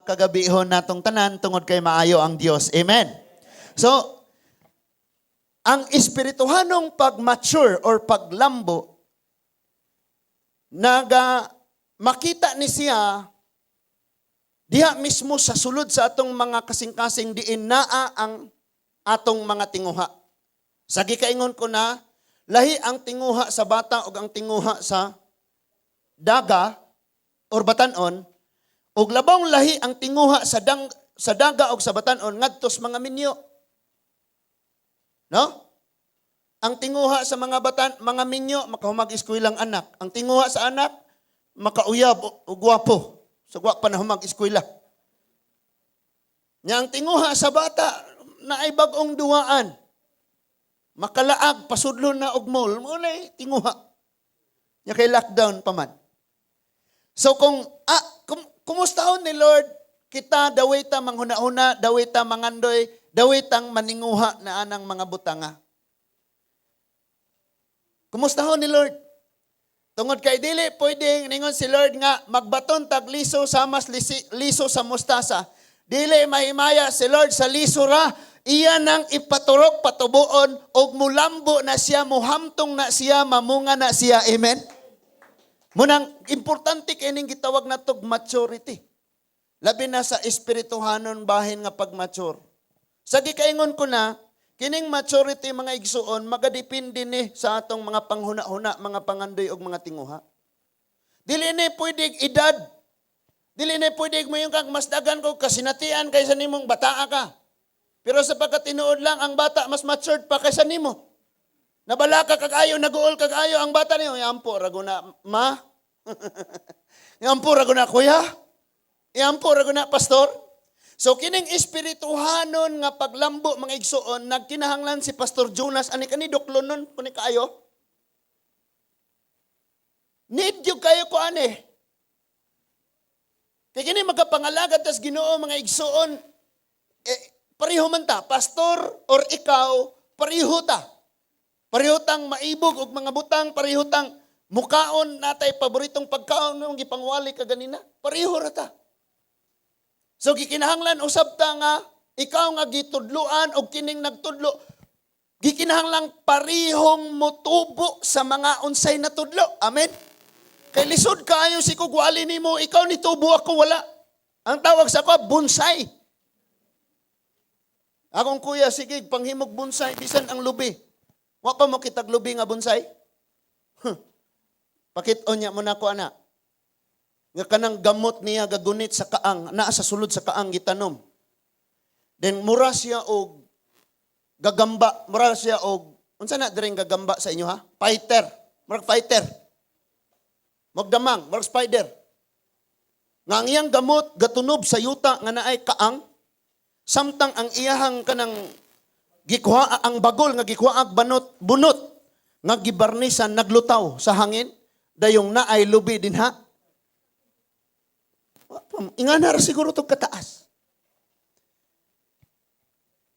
kagabihon natong tanan tungod kay maayo ang Dios. Amen. So, ang espirituhanong pag-mature or paglambo, naga makita ni siya diha mismo sa sulod sa atong mga kasing-kasing, diin naa ang atong mga tinguha. Sa gikaingon ko na, lahi ang tinguha sa bata ug ang tinguha sa daga or batanon, ug labong lahi ang tinguha sa daga ug sa batanon ngadto sa mga minyo. No? Ang tinguha sa mga batan, mga minyo, makahumag eskwelang anak. Ang tinguha sa anak, makauyab o gwapo. So, wa pa na humag eskwela. Nya ang tinguha sa bata, naay bag-ong duwaan. Makalaag, pasudlo na og mall, mao na tinguha. Nya kay lockdown pa man. So kung kumustahon ni Lord, kita daway ta manghuna-huna, daway ta mangandoy, daway tang maninguha na anang mga butanga. Kumustahon ni Lord? Tungod kay dili pwede ningon si Lord nga magbaton tag liso sa mas liso sa mustasa. Dili mahimaya si Lord sa liso ra, iya nang ipaturok patubuon og mulambo na siya, muhamtong na siya, mamunga na siya. Amen. Munang importante kay ning gitawag natog maturity. Labi na sa espirituhanon bahin nga pag-mature. Sa gikaingon ko na, kining maturity, mga igsuon, magadepende ni sa atong mga panghuna-huna, mga pangandoy ug mga tinguha. Dili ni pwede edad. Dili ni pwede mo yung kang mas dagan ko kasinatian kaysa nimong bataa ka. Pero sa pagkatinuod lang, ang bata mas matured pa kaysa nimo. Nabalaka kag ayo, naguol kag ayo ang bata niyo. Iampo ra guna, ma. Iampo ra guna, kuya. Iampo ra guna, pastor. So kining espirituhanon nga paglambo, mga igsuon, nagkinahanglan si Pastor Jonas ani kani duklon nun kuni kaayo. Need gyud kayo ko ani. Kay kini magkapangalagad tas Ginoo, mga igsuon, eh, pareho man ta, pastor or ikaw, pareho ta. Pareho tang maibog og mga butang, pareho tang mukaon natay paboritong pagkaon nung gipangwali ka ganina. Pareho ra ta. So gikinahanglan usab ta nga ikaw nga gitudluan og kining nagtudlo, gikinahanglan parehong motubo sa mga unsay natudlo. Amen. Kay lisod kaayo si kugwali nimo, ikaw ni tubo, ako wala. Ang tawag sa ako bonsai. Akong kuya, sige, panghimog bonsai bisan ang lubi. Wa pa mo kitag lubi nga bonsai? Huh. Pakit-on niya mo na ko ana. Nga kanang gamot niya gagunit sa kaang, naa sa sulod sa kaang gitanom. Then mura siya og gagamba, mura siya og unsa na diring gagamba sa inyo, ha? Fighter. Murag fighter. Magdamang, murag spider. Nga ang iyang gamot gatunob sa yuta nga naay kaang, samtang ang iyahang kanang gikuha ang bagol nga gikuha ang banot bunot nga gibarnisan naglutaw sa hangin, dayong naay lubi dinha. Ingana ra siguro to kataas.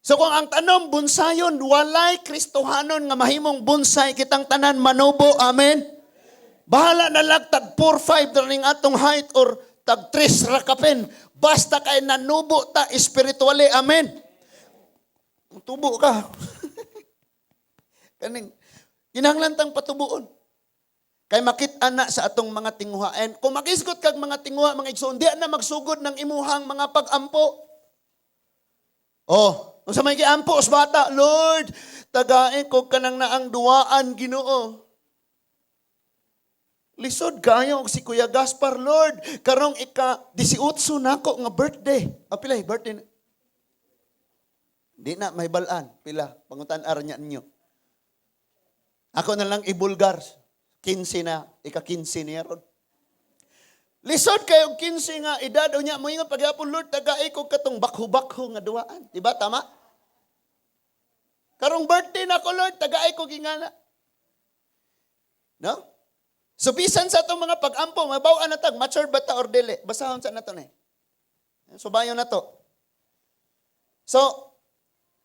So kung ang tanom bonsayon, walay Kristohanon nga mahimong bonsai, kitang tanan manubo. Amen. Bahala na lang tag 4-5 na ning atong height or tag 3 ra kapin. Basta kay nanubo ta spiritually. Amen. Tubo ka. Kaning kinahanglan tang patubuon. Kay makit-an na sa atong mga tinguha. And kung makisgot kag mga tinguha, mga igsoon, di na magsugod ng imuhang mga pag-ampo. Oh, unsa may giampo sa bata, "Lord, tagain ko kanang naang duwaan, Ginoo." Lisod kayo og si Kuya Gaspar, "Lord, karong ika 18 nako nga birthday." Ah, pila birthday na? Di na may balaan, pila pangutan-ar niya ninyo. Ako na lang ibulgar. 15 na, ika 15 niya ron. Lisod kayo 15 nga edad unya mo ingon pagyapon, "Lord, tagai ko katong bakho-bakho nga duwaan." Di ba tama? "Karong birthday na ko, Lord, tagai ko gingana." No? So bisan sa atong mga pag-ampo, mabaw na tag mature ba ta or dili? Basahon sa nato ni. Subayon na to. So,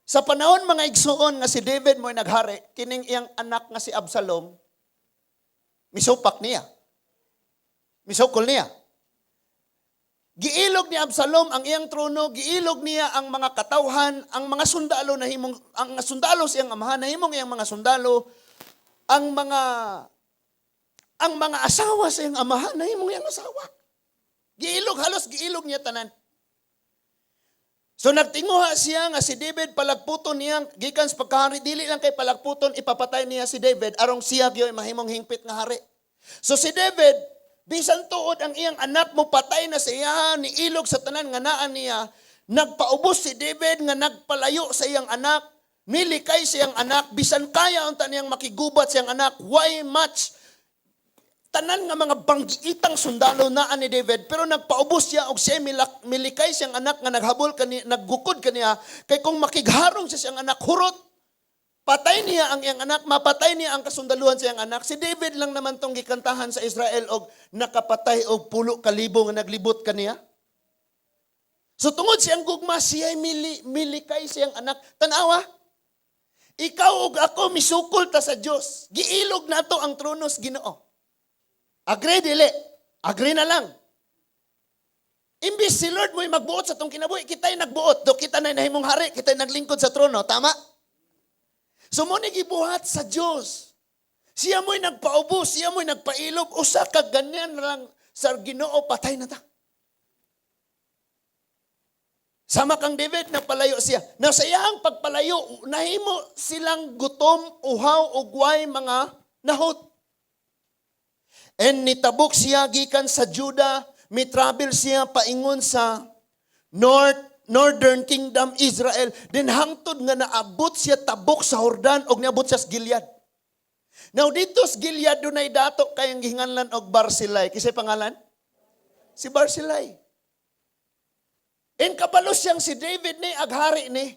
sa panahon, mga igsuon, nga si David mo'y naghari, kining iyang anak nga si Absalom, misupak niya. Misukol niya. Giilog ni Absalom ang iyang trono, giilog niya ang mga katawhan, ang mga sundalo nahimong ang sundalo sa iyang amahan nahimong iyang mga sundalo, ang mga asawa sa iyang amahan nahimong iyang asawa. Giilog, halos giilog niya tanan. So nagtinguha siya nga si David palagputon niya gikan sa pagkahari. Dili lang kay palagputon, ipapatay niya si David arong siya gyoy mahimong hingpit nga hari. So si David, bisan tuod ang iyang anak mo patay na sa iya, niilog sa tanan nga naa niya, nagpaubos si David nga nagpalayo sa iyang anak, milikay sa iyang anak, bisan kaya unta niyang makigubat sa iyang anak, why much tanan nga mga banggiitang sundalo naa ni David, pero nagpaubos siya og siya milikay siyang anak nga naghabol kani, naggukod kaniya, kay kung makigharong siya siyang anak, hurot patay niya ang iyang anak, mapatay niya ang kasundaluhan sa iyang anak. Si David lang naman tong gikantahan sa Israel og nakapatay og 10,000 nga naglibot kaniya. So tungod siyang gugma, siya milikay siyang anak. Tanawa, ikaw ug ako misukol ta sa Dios. Giilog nato ang trono sa Ginoo. Agree, dili? Agree na lang. Imbis si Lord mo'y magbuot sa atong kinabuhi, kita'y nagbuot. Do kita na nahimong hari, kita'y naglingkod sa trono. Tama? So mao ni gibuhat sa Dios. Siya mo'y nagpaubos, siya mo'y nagpailog. Usa ka ganyan lang sa Ginoo, patay na ta. Sama kang David, nagpalayo siya. Now sa iyang pagpalayo, nahimo silang gutom, uhaw, ug way mga nahot. And nitabok siya gikan sa Judah, mitravel siya paingon sa Northern Kingdom Israel. Then hangtod nga naabot siya tabok sa Jordan og niabot siya sa Gilead. Now dito sa Gilead, dunay dato kayang gihinganlan og Barzillai. Kisay pangalan? Si Barzillai. And kabalo siyang si David ni aghari ni.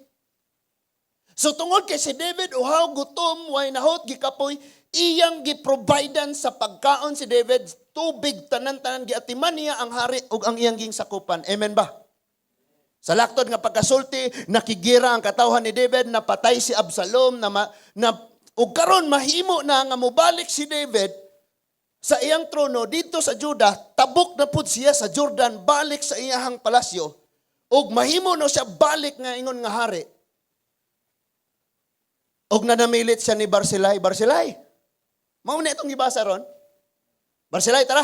So tungod kay si David uhaw, gutom, way nahot, gikapoy, iyang giprovidean sa pagkaon si David, tubig, tanan-tanan giatiman niya ang hari ug ang iyang ging sakupan. Amen ba? Sa laktod nga pagkasulti, nakigira ang katawhan ni David, napatay si Absalom, na ug karon mahimo na nga mobalik si David sa iyang trono dito sa Judah, tabok na pud siya sa Jordan, balik sa iyahang palasyo, ug mahimo na siya balik nga ingon nga hari. Og nanamilit siya ni Barzillai. "Barzillai," mao na itong gibasa ron. "Barzillai, tara.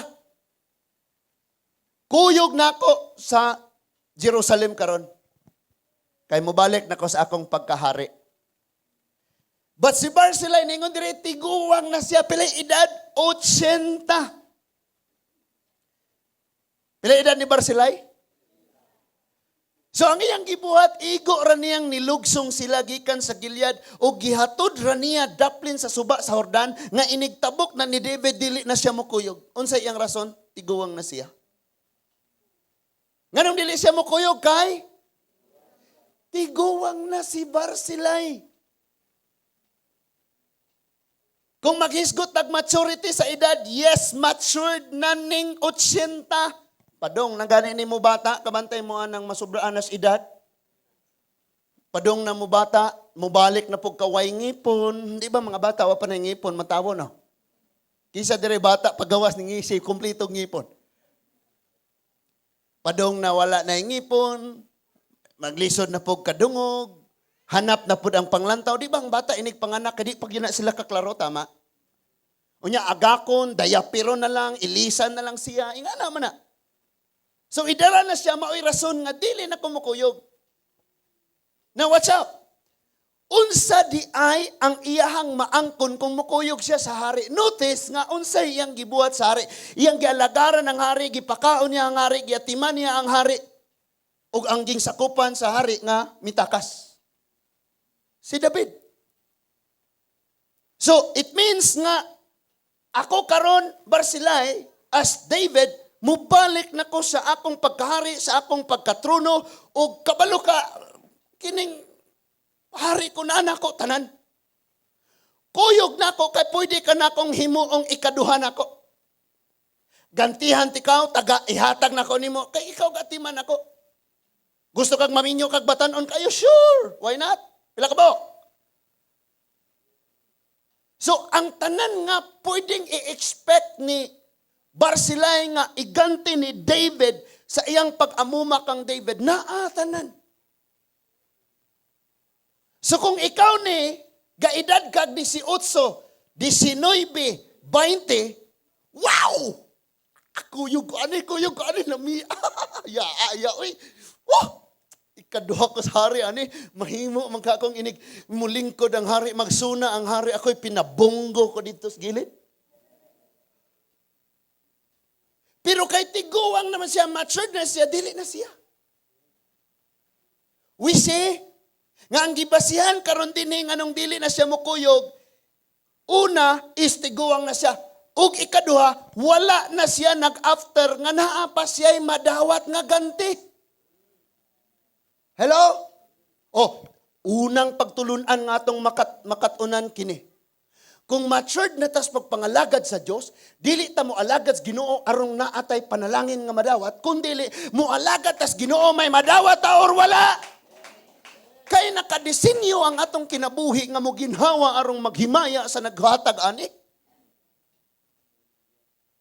Kuyog nako sa Jerusalem karon. Kay mobalik nako sa akong pagkahari." But si Barzillai, ningon dire, tiguwang na siya. Pilay edad? 80. Pilay edad ni Barzillai? So ang iyang gibuhat, igo ra niyang nilugsong sila gikan sa Gilead o gihatod ra niya daplin sa suba sa Jordan nga inigtabok na ni David, dili na siya mokuyog. Unsa iyang rason? Tiguwang na siya. Nganong dili siya mokuyog? Kay tiguwang na si Barzillai. Kung maghisgot tag maturity sa edad, yes, matured na ning 80. Padong na gani ni mo bata, kabantay mo anang masubraan nas edad. Padong na mo bata, mubalik na pug kaway ngipon. Di ba mga bata, wa pa na ngipon, matawo no? Kisa dire bata, paggawas ni ngisi, kumpleto ngipon. Padong na wala na yung ngipon, maglisod na pug kadungog, hanap na pud ang panglantaw. Di ba ang bata, inig panganak, kadi pag yun na sila kaklaro, tama? Unya, agakon, dayapiro na lang, ilisan na lang siya, ingana man na. So idara na siya, maoy rason nga dili na kumukuyog. Now watch out. Unsa di ay ang iyahang maangkon kung mukuyog siya sa hari? Notice nga unsay iyang gibuhat sa hari. Iyang gialagaran ang hari, gipakaon niya ang hari, giatiman niya ang hari. Ug ang ging sakupan sa hari nga mitakas. Si David. So it means nga ako karon, Barzillai, as David, mubalik na ko sa akong pagkahari, sa akong pagkatrono, ug kabalo ka kining hari ko na nako tanan. Kuyog nako kay pwede ka na akong himuong ikaduha nako. Gantihan tikaw, taga ihatag nako nimo kay ikaw gatiman ako. Gusto kag maminyo kag batanon kayo? Sure. Why not? Pila ka ba? So, ang tanan nga pwedeng i-expect ni Barzillai nga iganti ni David sa iyang pag-amuma kang David, naa tanan. So kung ikaw ni, gaedad kag 18, 19, 20, wow! Kuyog ko ani, kuyog ko ani, lami. Ya, ya, uy. Wah! Ikaduha ko sa hari, ani, mahimo man ka akong inig, mulingkod ang hari, magsuna ang hari, ako'y pinabonggo ko dito sa gilid. Pero kay tiguang naman siya, matured na siya, dili na siya. We see, nga ang gibasihan karon dinhi nganong dili na siya mukuyog, una is tiguang na siya. Ug ikaduha, wala na siya nag-after nga naa pa siya'y madawat nga ganti. Hello? Oh, unang pagtulunan nga atong makatunan kini. Kung matured na tas pagpangalagad sa Dios, dili ta mo alagad sa Ginoo arong naatay panalangin nga madawat, kun dili mo alagad tas Ginoo may madawat ta or wala. Kay nakadisenyo ang atong kinabuhi nga moginhawa arong maghimaya sa naghatag ani.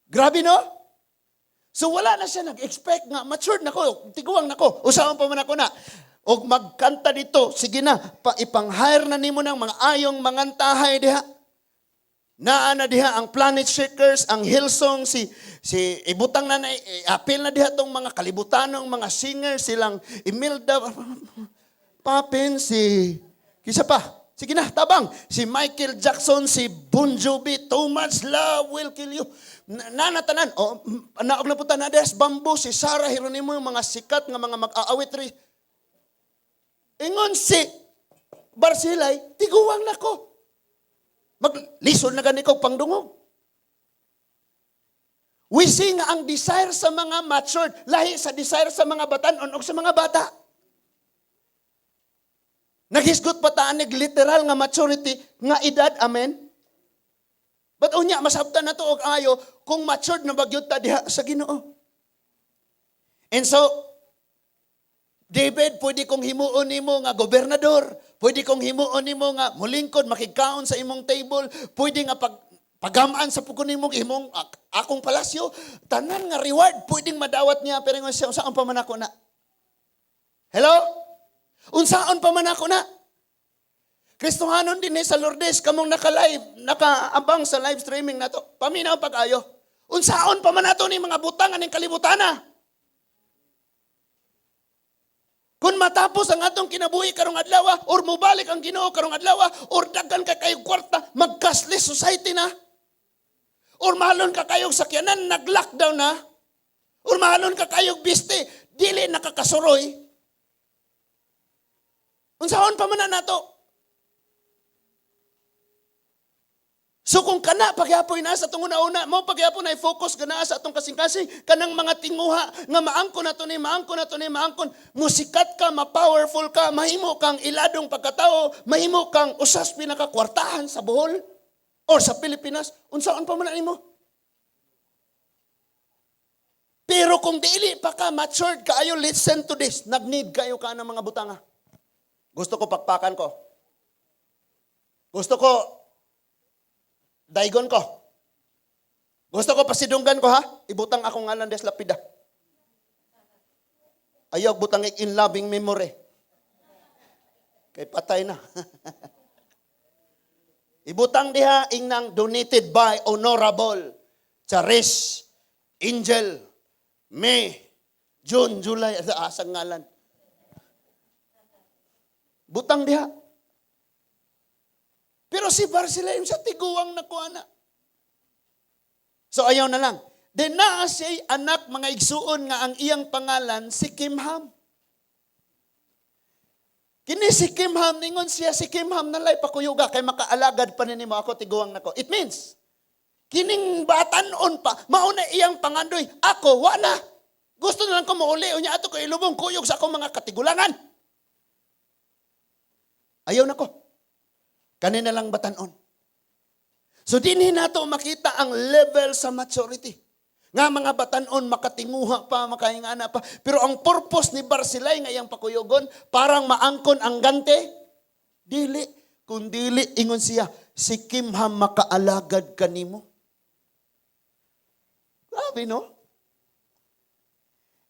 Grabe, no? So wala na siya nag-expect nga matured na ko, tiguang na ko, usahan pa man ako na. Og magkanta dito, sige na, pa, ipang-hire na nimo ng mga ayong mangantahay diha. Naa na diha ang Planet Shakers, ang Hillsong, si ibutang na na, apil na diha tong mga kalibutanong mga singer, silang Imelda Papin, si, kisa pa, sige na, tabang, si Michael Jackson, si Bon Jovi, "Too Much Love Will Kill You." Nanatanan, oh, naog na puta na des, Bamboo, si Sarah Geronimo, yung mga sikat nga mga mag-aawit ri. Ingon si Barzillai, tiguang na ko. Maglisod na gani ko pangdungog. We see nga ang desire sa mga matured, lahi sa desire sa mga batanon o sa mga bata. Naghisgot pa ta anig literal nga maturity nga edad, amen? But unya, masabtan na to og ayo kung matured na ba gyud ta diha sa Ginoo. And so, David, pwede kong himuon nimo nga gobernador, pwede kong himuon nimo nga mulingkod, makigkaon sa imong table, pwede nga pagamaan sa pugon nimo imong akong palasyo, tanan nga reward pwedeng madawat niya, pero ingon siya, "Unsaon pa man ako na?" Hello? Unsaon pa man ako na? Kristohanon din sa Lourdes, kamong naka-live, nakaabang sa live streaming nato. Paminaw pag-ayo. Unsaon pa man nato ni mga butang aning kalibutana? Kung matapos ang atong kinabuhi karong adlaw, or mobalik ang Ginoo karong adlaw, or daghan ka kayong kwarta, mag-cashless society na. Or mahalon ka kayong sakyanan, nag-lockdown na. Or mahalon ka kayong biste, dili nakakasuroy. Unsaon pa man na nato? So kung kana pagyapoy na sa atong una-una, mo pagyapon na i-focus ka na sa atong kasing-kasing, kanang mga tinguha nga maangkon na to ni, maangkon na to ni, maangkon, musikat ka, ma-powerful ka, mahimo kang iladong pagkatao, mahimo kang usas pinakakwartahan sa Bohol or sa Pilipinas, unsaon pa man na nimo? Pero kung dili pa ka matured kaayo, listen to this, nag-need kayo ka ng mga butanga. Gusto ko pakpakan ko. Gusto ko daigon ko. Gusto ko pasidunggan ko, ha? Ibutang akong ngalan des lapida. Ayaw butang in loving memory. Kay patay na. Ibutang diha ingnang donated by Honorable Charis Angel May June July asang ngalan. Butang diha. Pero si Barzillai sa tiguang nakuha na. So ayaw na lang. Then naa siya'y anak, mga igsuon, nga ang iyang pangalan si Kimham. Kini si Kimham, ningon siya si Kimham nalay pakuyuga kay makaalagad pa nimo ako, tiguang nako. It means kining batanon pa mauna iyang pangandoy, ako wa na. Gusto na lang ko mauli unya ato ko ilubong kuyog sa akong mga katigulangan. Ayaw nako. Kanina lang batanon. So dinhi nato makita ang level sa maturity. Nga mga batanon makatinguha pa, makahingana pa. Pero ang purpose ni Barzillai nga iyang pakuyogon, parang maangkon ang gante. Dili, kung dili, ingon siya, si Kimham makaalagad kanimo. Grabe, no?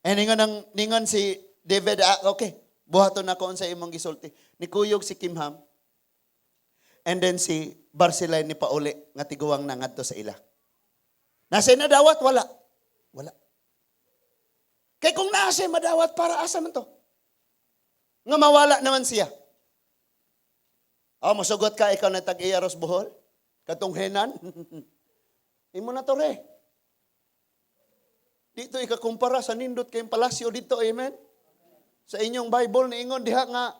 Eh, ningon si David, "Ah, okay, buhaton nako sa imong gisulti." Nikuyog si Kimham, and then si Barzillai ni pauli nga tiguang na ngadto sa ila. Naa siya'y nadawat? Wala. Wala. Kay kung naa siya'y madawat, para asa man to? Nga mawala naman siya. Oh, musugot ka, ikaw na tag-iya ros Bohol? Katong Henan? Imo na to re. Dito ikakumpara sa nindot kayong palasyo dito, amen? Sa inyong Bible, niingon diha nga,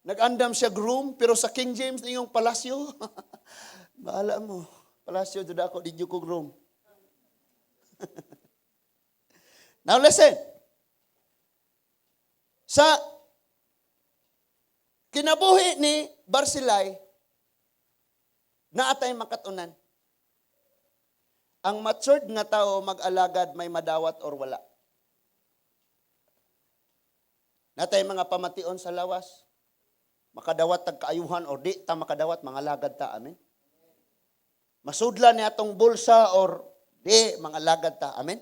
nag-andam siya room, pero sa King James, niingong palasyo. Bahala mo. Palasyo, jud ako, di ko room. Now listen. Sa kinabuhi ni Barzillai, naa tay makatunan. Ang matured nga tao mag-alagad may madawat or wala. Naa tay mga pamation sa lawas. Makadawat tag kaayuhan or di ta makadawat, mangalagad ta. Amen. Masudlan ni atong bulsa or di, mangalagad ta. Amen.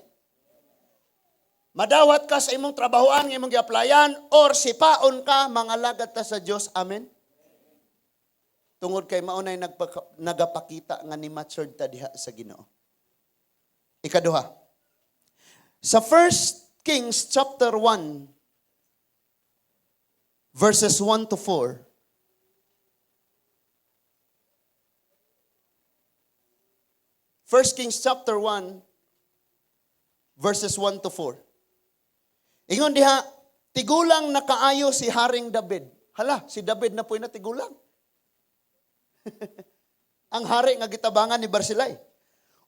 Madawat ka sa imong trabahoan, nga imong gi-applyan, or sipaon ka, mangalagad ta sa Dios. Amen. Tungod kay maunay nagapakita nga ni matured ta diha sa Ginoo. Ikaduha. Sa 1 Kings chapter 1 verses 1 to 4. 1 Kings chapter 1 verses 1 to 4. Ingon diha, tigulang nakaayo si Haring David. Hala, si David na po'y natigulang. Ang hari nga gitabangan ni Barzillai.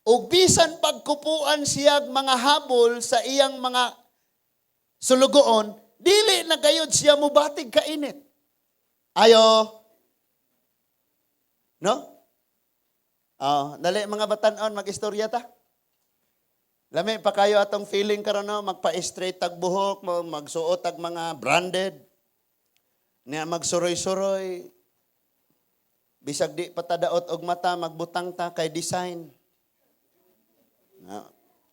Ug bisan pagkupuan siyag mga habol sa iyang mga sulugoon, dili na gayud siya mubatig kainit. Ayo. No? Oh, dali mga batan-on, mag-istorya ta. Lami pa kayo atong feeling karon, no, magpa-straight tag buhok, magsuot tag mga branded. Niya magsuroy-suroy. Bisag di pa ta daot og mata, magbutang ta kay design. Na,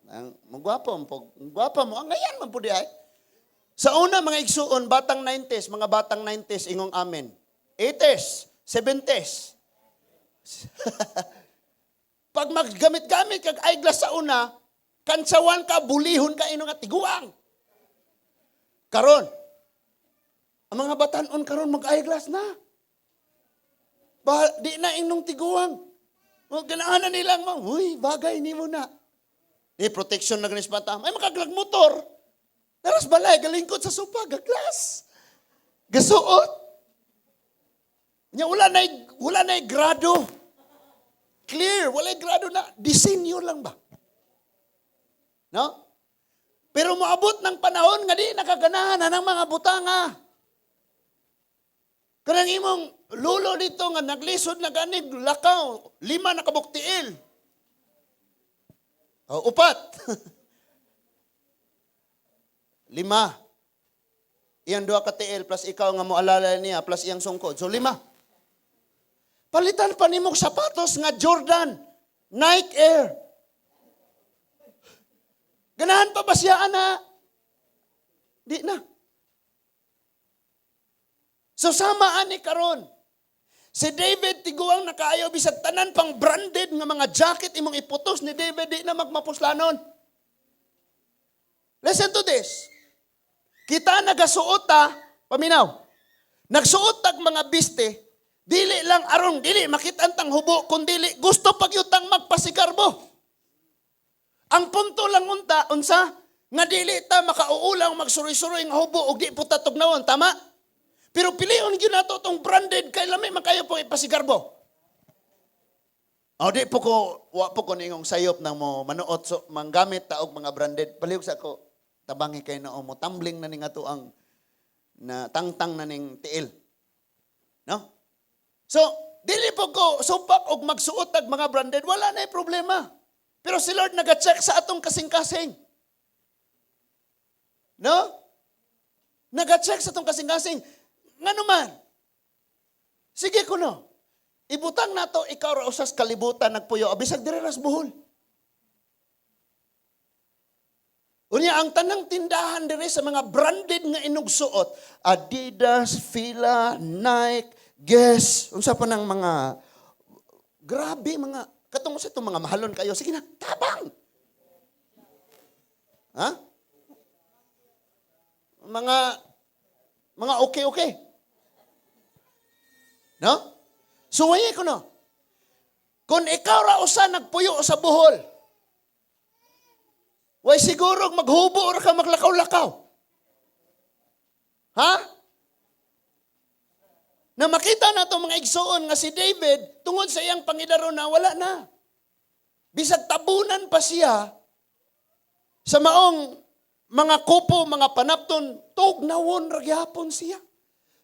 ang magwapo mo, gwapa mo, ang ngayan man pud ay. Sa una mga igsuon, batang 90s, mga batang 90s ingong amen. 80s, 70s. Pag maggamit-gamit kag eyeglass sa una, kantsawan ka, bulihon ka ino nga tiguang. Karon, ang mga batanon karon mag-eyeglass na. Ba, di na inong tiguang. O, ganahan na nilang mo, "Uy, bagay nimo na." Di, protection na ganis mata. Ay, makaglag motor. Daras balay, galingkod sa sopa, gaglas. Gasuot. Nya wala na grado. Clear, wala grado na. Disenyo lang ba? No? Pero moabot ng panahon nga di nakaganahan na ng mga butanga. Kanang imong lulo dito nga naglisod na ganig lakaw, lima na kabuk tiil. O, upat. Lima. Iyang duha ka tiil plus ikaw nga moalala niya plus iyang sungkod. So lima. Palitan pa nimo og sapatos nga Jordan, Nike Air. Ganahan pa ba siya ana? Di na. So sama ani karon. Si David tiguang nakaayo, bisag tanan pang branded nga mga jacket imong iputos ni David, di na magmapuslanon. Listen to this. Kita nagasuot ta, paminaw. Nagsuot tag mga biste, dili lang aron dili makita tang hubo, kundi gusto pag tang magpasigarbo. Ang punto lang unta unsa nga dili ta makauulang magsuroy-suroy nga hubo og di po ta tugnawon, tama? Pero pilion gyud nato tong branded kay lami man kayo po ipasigarbo. O di po ko, wa po ko ningong sayop nang mo manuot so manggamit ta og mga branded. Palihog sa ko tabangi kay noo mo tumbling na ning ato ang na tangtang na ning tiil. No? So, dili po ko supak og magsuot og mga branded, wala na problema. Pero si Lord naga-check sa atong kasing-kasing. No? Naga-check sa atong kasing-kasing. Ngano man? Sige kuno. Ibutang nato ikaw ra usas kalibutan nagpuyo, bisag diri ras Bohol. Unya ang tanang tindahan diri sa mga branded nga inugsuot, Adidas, Fila, Nike, Guess, unsa pa nang mga grabe mga katong sa itong mga mahalon kayo, sige na, tabang. Ha? Mga okay-okay. No? Suwaye ko, no. Kung ikaw ra usa nagpuyo sa Bohol, way siguro maghubo ra ka, maglakaw-lakaw. Ha? Na makita na itong mga igsuon nga si David, tungod sa iyang pangidaron na wala na. Bisag tabunan pa siya sa maong mga kupo, mga panapton, tugnawon ra gyapon siya.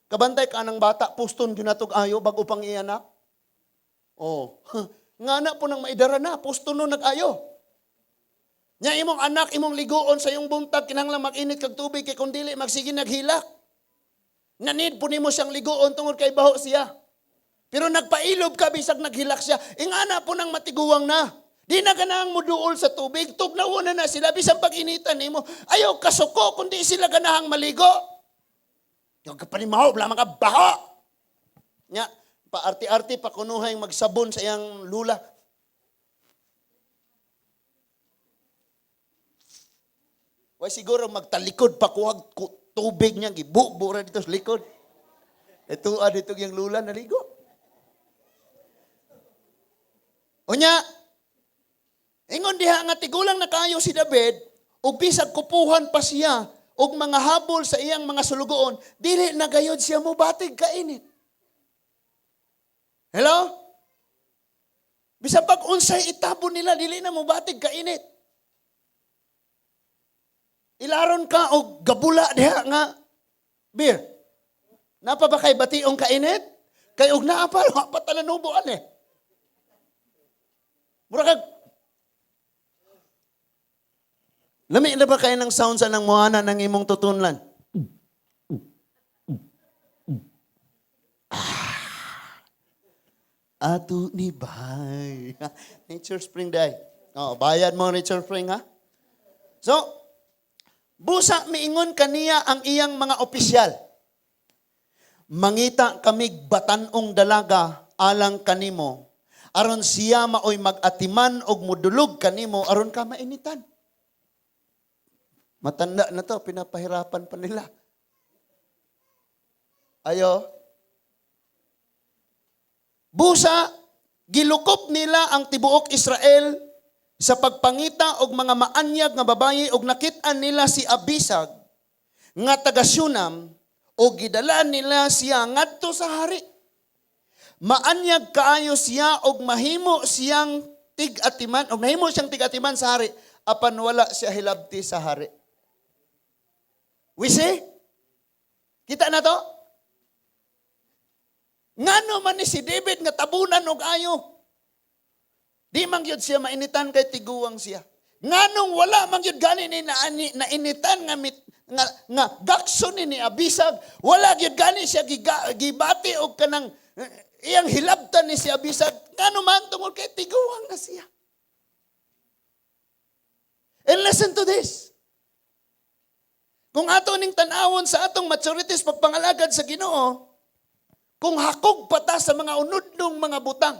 Kabantay ka ng bata, puston gyud natog ayo bago pang iyanak. Oh, nga na po nang maidara na, puston no nag-ayo. Nya imong anak, imong liguon sa iyong buntag, kinahanglan mag-init kag tubig kay kung dili magsige naghilak. Na-need po nimo siyang liguon tungod kay baho siya. Pero nagpailob ka bisag naghilak siya. Ingana po nang matiguang na. Di na ganahang muduol sa tubig, tugnawon na na sila bisan pag-initan nimo. Ayaw kasuko kundi sila ganahang maligo. Yung kapanimaho, wala mga baho. Nya, paarti-arti pa kunuhay magsabon sa iyang lula. Way siguro magtalikod pa kuhag tubig niya, gibubo ra dito sa likod. Ito dito yung lula naligo. Unya, ingon diha nga tigulang na kayo si David, ug bisag kupuhan pa siya, ug mga habol sa iyang mga sulugoon, dili na gayod siya mobatig kainit. Hello? Bisan pag unsay itabon nila, dili na mobatig kainit. Ilaron ka og gabula diha nga beer. Napa ba kay bationg kainit? Kay og naa pa, wa pa talanuboan eh. Mura kag Lami na ba kayo ng sound sa nang muana ng imong tutunlan? Ah, ato ni bay. Nature Spring day. Oh, bayad mo Nature Spring, ha? So, busa miingon kaniya ang iyang mga opisyal. Mangita kamig batanong dalaga alang kanimo aron siya maoy mag-atiman og mudulog kanimo aron ka mainitan. Matanda na to, pinapahirapan pa nila. Ayo. Busa, gilukop nila ang tibuok Israel sa pagpangita og mga maanyag nga babayi og nakit-an nila si Abisag nga taga Shunam og gidala nila siya ngadto sa hari. Maanyag kaayo siya og mahimo siyang tig-atiman og nahimo siyang tig-atiman sa hari apan wala siya hilabti sa hari. We see? Kita na to? Ngano man ni si David nga tabunan og ayo? Di man gyud siya mainitan kay tiguang siya. Nganong wala man gyud gani ni nainitan nga mit, nga, nga gakso ni Abisag, wala gyud gani siya gibati og kanang iyang hilabtan ni si Abisag. Ngano man tungod kay tiguang na siya. And listen to this. Kung ato ning tan-awon sa atong maturities pagpangalagad sa Ginoo, kung hakog pa ta sa mga unudnong mga butang,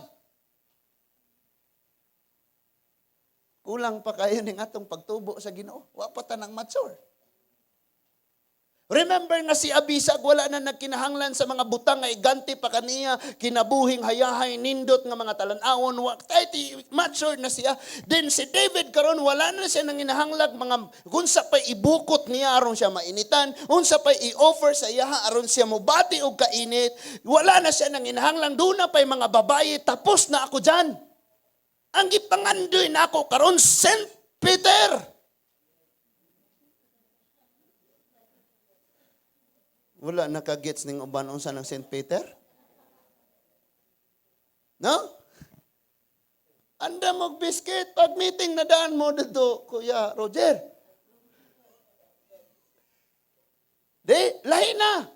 kulang pa kayo ning atong pagtubo sa Ginoo. Wa pa ta nang mature. Remember nga si Abisag wala na nagkinahanglan sa mga butang nga iganti pa kaniya, kinabuhing hayahay, nindot nga mga talan-awon, wa tay mature na siya. Then si David karon wala na siya nanginahanglag mga unsa pay ibukot niya aron siya mainitan, unsa pay i-offer sa iya aron siya mobati og kainit. Wala na siya nanginahanglan, duna pay mga babaye, tapos na ako dyan. Ang gipangandoy na ako karon Saint Peter. Wala nakagets ning uban unsa ng Saint Peter? No? Anda mo biscuit pag meeting na daan mo dito, Kuya Roger. Di, lahi na.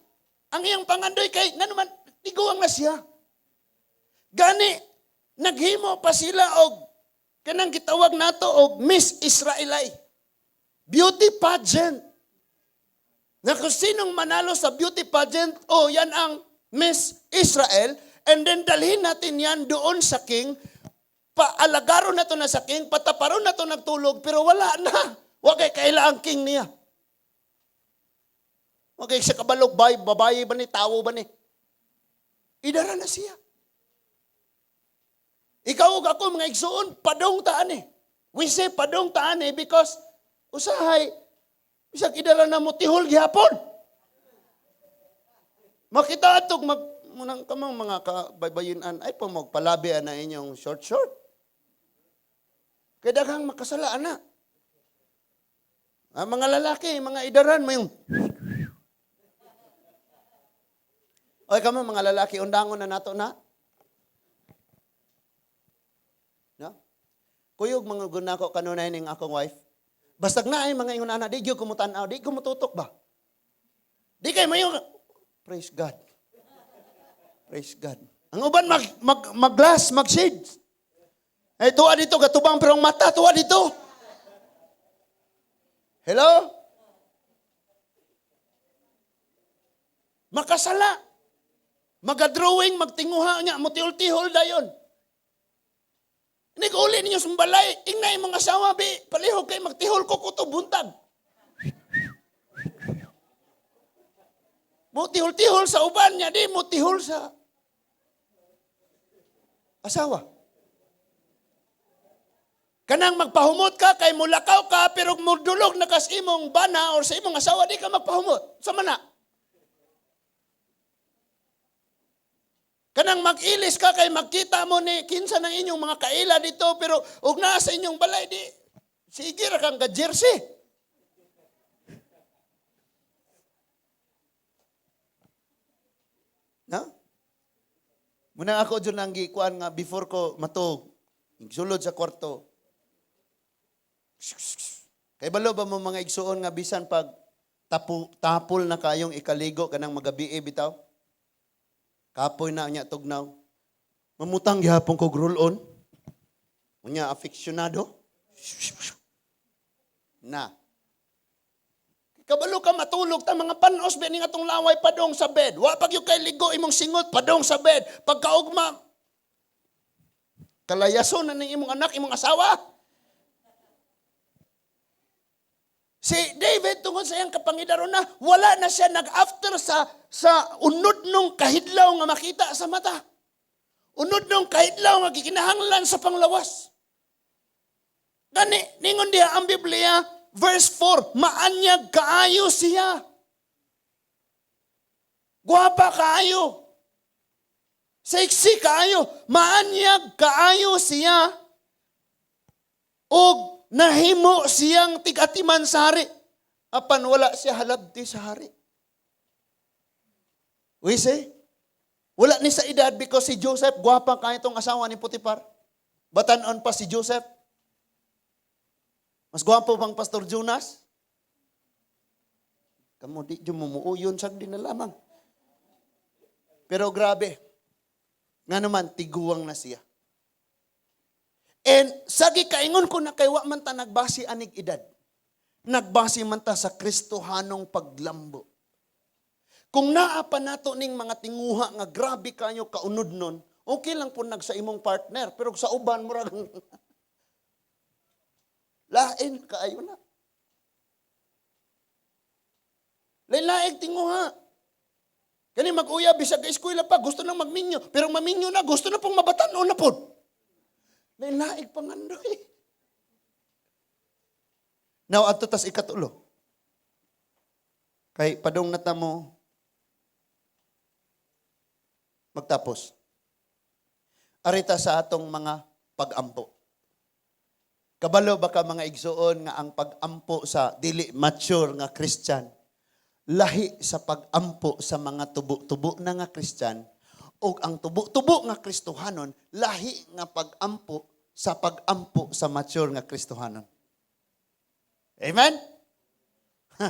Ang iyang pangandoy kay ngano man tiguang na siya. Gani naghimo pa sila og kanang gitawag nato og Miss Israelite. Beauty pageant. Na kung sinong manalo sa beauty pageant, oh, yan ang Miss Israel. And then dalhin natin yan doon sa king. Paalagaron na to na sa king, pataparon na to nagtulog, pero wala na. Wa kay kaila ang king niya. Wa kay siya kabalog, bay, babae ba ni, tawo ba ni? Idara na siya. Ikaw ug ako, mga igsuon, padong taan eh. We say padong taan eh because usahay, bisag idara na mo, tihol gihapon. Makita atog mag munang kamang mga kabaybayinan ay po magpalabi na inyong short short. Kay daghang makasala ana. Ang mga lalaki, mga idaran mo yung. Oy, kamo mga lalaki, undangon na nato na. No? Kuyog mga guna ko kanunay ning akong wife. Bastag na ay mga ingon ana, di gyud ko mutan-aw, di ko mututok ba. Di kay mayo. Praise God. Praise God. Ang uban mag mag mag-glass, mag-shades. Eh tuwa dito gatubang pero ang mata tuwa dito. Hello? Makasala. Maga-drawing, magtinguha niya, mutihol-tihol dayon. Nig-uli ninyo sa balay, ingna imong asawa, bi, palihog kay magtihol ko kuto buntag. Mutihol-tihol sa uban niya, di mutihol sa asawa. Kanang magpahumot ka, kay mulakaw ka, pero mudulog na kas imong bana or sa imong asawa, di ka magpahumot. Sa mana. Kanang mag-ilis ka kay magkita mo ni kinsa ng inyong mga kaila dito, pero ug naa sa inyong balay di sige ra kang ga-jersey. No? Muna ako dyan ang gikuan nga before ko matug, sulod sa kwarto. Kay balo ba mo, mga igsuon, nga bisan pag tapol na kayong ikaligo kanang magabi bitaw? Kapoy na niya tugnaw. Mamutang gihapon ko roll on. Unya aficionado. Na. Kabalo ka matulog ta mga panos ba ni atong laway padong sa bed. Wa pag kay ligo imong singot padong sa bed. Pagkaugma kalayason na ning imong anak, imong asawa. Si David, tungod sa iyang kapangidaron na, wala na siya nag-after sa unod nung kahidlaw nga makita sa mata. Unod nung kahidlaw nga gikinahanglan sa panglawas. Gani, ningon diha ang Biblia, verse 4, maanyag kaayo siya. Guwapa kaayo. Sexy kaayo. Maanyag kaayo siya. Og nahimo siyang tigatiman sa hari. Apan wala siya halabti sa hari. We say, wala ni sa edad because si Joseph, gwapa kaya itong asawa ni Potiphar. Batanon pa si Joseph. Mas gwapo bang Pastor Jonas? Kamu di dyan mumuuyon sa di na lamang. Pero grabe, nga naman, tiguang na siya. And sagi kaingon ko na kay wa man ta nagbase anig edad. Nagbase man ta sa Kristohanong paglambo. Kung naa pa nato ning mga tinguha nga grabe kayo kaunod nun, okay lang po nag sa imong partner, pero sa uban murag lain kaayo na. Lain-laing tinguha. Kani mag-uya bisag eskwela pa, gusto nang magminyo, pero maminyo na gusto na pong mabatan-on na pod. Lain-laing pangandoy. Now, adto tas ikatulo. Kay padung na ta mo magtapos. Arita sa atong mga pag-ampo. Kabalo ba ka, mga igsuon, nga ang pag-ampo sa dili mature nga Christian lahi sa pag-ampo sa mga tubo-tubo na nga Christian, o ang tubo-tubo nga Kristohanon lahi nga pag-ampo sa pag-ampo sa mature nga Kristohanon? Amen? Ha.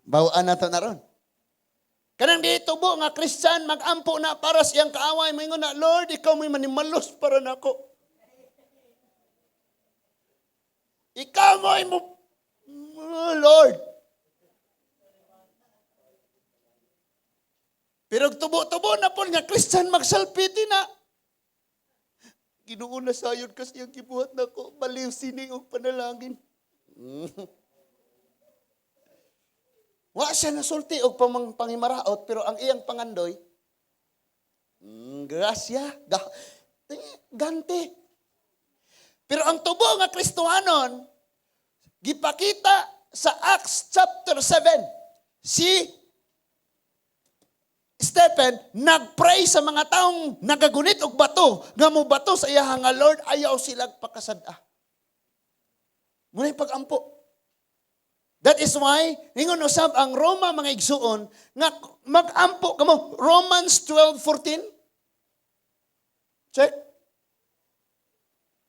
Bawaan na to na ron. Kanang di tubo nga Christian, mag-ampo na para sa iyang kaaway. Maingon na, "Lord, ikaw may manimalos para nako." Ikaw mo ay mo, oh, Lord. Pero tubo-tubo na po nga Christian, mag-self-pity na. Ginoo, na sayon kasi ang gibuhat nako, baliw sini og panalangin. Wa siya nasulti og pangimaraot, pero ang iyang pangandoy, grasya, ganti. Pero ang tubo nga Kristohanon, gipakita sa Acts chapter 7, si Stephen nagpray sa mga taong nagagunit og bato, nga mobato sa iya nga, "Lord, ayaw sila pakasad-a." Muna yung pag-ampo. That is why, ningon usab ang Roma, mga igsuon, nga mag-ampo kamo. Romans 12:14. Check.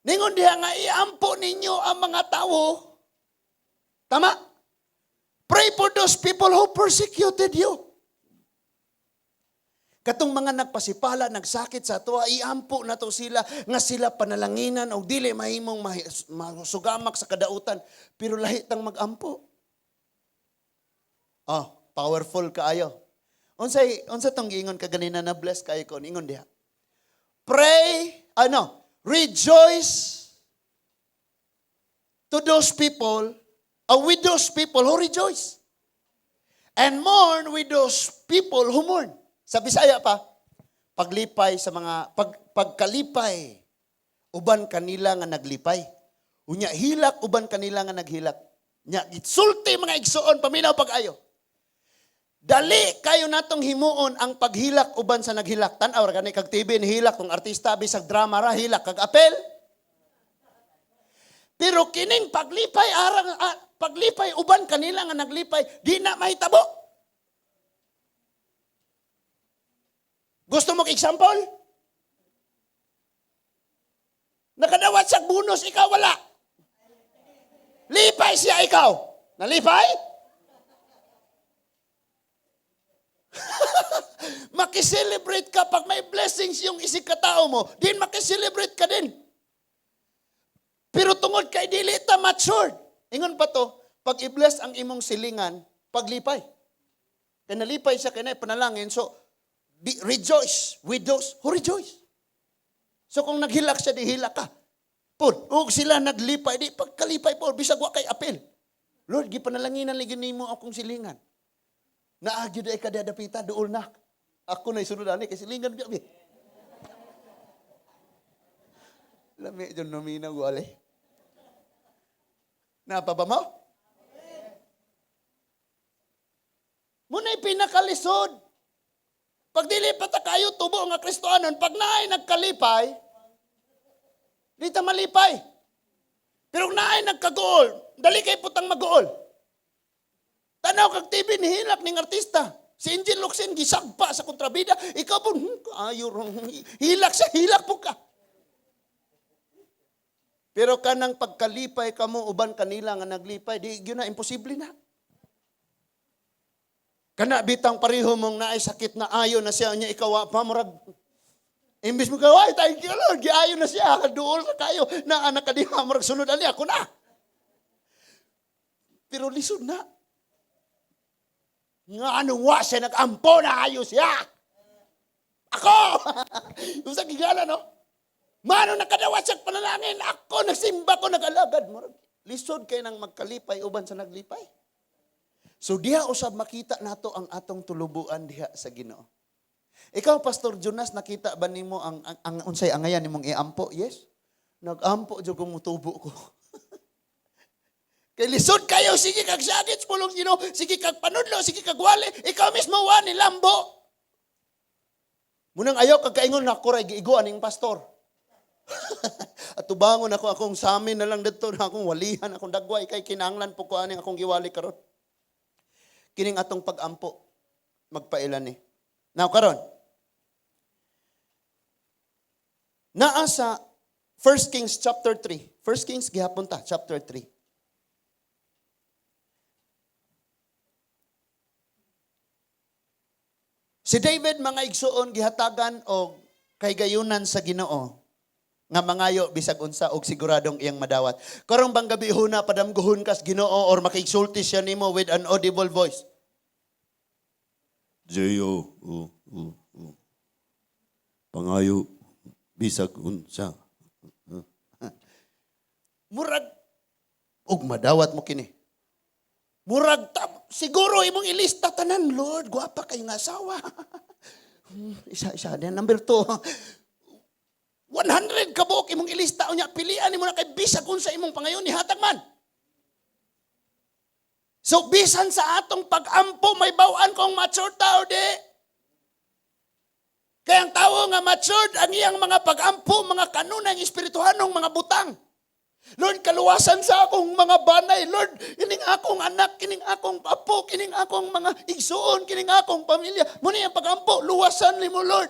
Ningon diha nga iampo ninyo ang mga tao. Tama? Pray for those people who persecuted you. Katong mga nagpasipala, nagsakit sa atoa, iampo na to sila nga sila panalanginan o dili mahimong masugamak sa kadautan. Pero lahi tang magampo. Oh, powerful kaayo. Unsay unsa tong giingon kaganina na bless kayo ko ingon diha? Pray, ano, rejoice to those people, with those people who rejoice. And mourn with those people who mourn. Sa Bisaya pa, paglipay sa mga pagkalipay uban kanila nga naglipay. Unya hilak uban kanila nga naghilak. Nya sulti, mga igsuon, paminaw pag-ayo. Dali kayo natong himuon ang paghilak uban sa naghilak. Tan-aw ra gani kag TV ni hilak kung artista, bisag drama ra, hilak kag apel. Pero kining paglipay arang paglipay uban kanila nga naglipay, di na mahitabo. Gusto mo example? Nakadawat siya bonus, ikaw wala. Lipay siya, ikaw. Nalipay? Makiselebrate ka pag may blessings yung isig katao mo, din makiselebrate ka din. Pero tungod kay dili ta matured. Ingon pa to, pag i-bless ang imong silingan, paglipay. Kay nalipay siya kay panalangin, so be, rejoice with those who rejoice. So kung naghilak siya, di hilak ka. Pod, ug sila naglipay, di pagkalipay pod, bisag wa kay apel. Lord, gipanalanginan lagi nimo akong silingan. Naagyo ay kadadapita, duol na. Ako na isunod ani kay silingan gabi. Lami dyan naminaw wale. Napa ba mo? Muna'y pinakalisod. Pag dili pa ta kayo tubo nga Kristohanon, pag naay nagkalipay, di ta malipay. Pero kung naay nagkaguol, dali kay putang maguol. Tanaw kag TV ni hilak ning artista. Si Angel Locsin gisagpa sa kontrabida. Ikaw po, ayo rong hilak siya, hilak po ka. Pero kanang pagkalipay kamo uban kanila nga naglipay, di gyud na, imposible na. Kana bitang pareho mong naay sakit na ayo na siya niya, ikaw wa pa, murag imbis mo ka, "Ay, thank you Lord, giayo na siya," duol sa kayo na anak ka diha, murag sunod ali ako na. Pero lisod na. Nga anong wa siya nag-ampo na ayo siya. Ako! Yung sa gigala, no? Mano nakadawat siya panalangin? Ako, nagsimba ko, nag-alagad. Murag, lisod kay nang magkalipay uban sa naglipay. So diha usab makita nato ang atong tulubuan diha sa Ginoo. Ikaw, Pastor Jonas, nakita ba nimo ang unsay angayan nimong iampo? Yes. Nag-ampo jud kong mutubo ko. Kay lisod kayo, sige kag sakit sa pulong Ginoo, sige kag panudlo, sige kag wali, ikaw mismo wa ni lambo. Munang ayaw kag kaingon na ako ray giiguan ning pastor. At tubangon ako akong samin na lang didto na akong walihan akong dagway kay kinahanglan po ko aning akong giwali karon. Kining atong pag-ampo magpailan ni. Now karon. Naa sa 1 Kings chapter 3. 1 Kings gihapon ta chapter 3. Si David, mga igsuon, gihatagan og kaygayunan sa Ginoo. Nga mangayo bisag unsa og siguradong iyang madawat. Karong bang gabi huna padamgohon kas Ginoo or makigsulti siya nimo with an audible voice? J-O, U, U, U. Pangayo, bisag unsa. Murag og madawat mo kini. Murag ta, siguro imong ilista tanan, "Lord, gwapa kay nga asawa." Isa isa then number 2. 100 ka buok imong ilista, unya pilian nimo na kay bisag unsa imong pangayon nihatag man. So bisan sa atong pag-ampo may baw-an kung mature tao di. Kaya ang tao nga matured, ang iyang mga pag-ampo, mga kanunay, espirituhanong mga butang. "Lord, kaluwasan sa akong mga banay. Lord, kining akong anak, kining akong apo, kining akong mga igsuon, kining akong pamilya." Muna yung pag-ampo, luwasan nimo, Lord.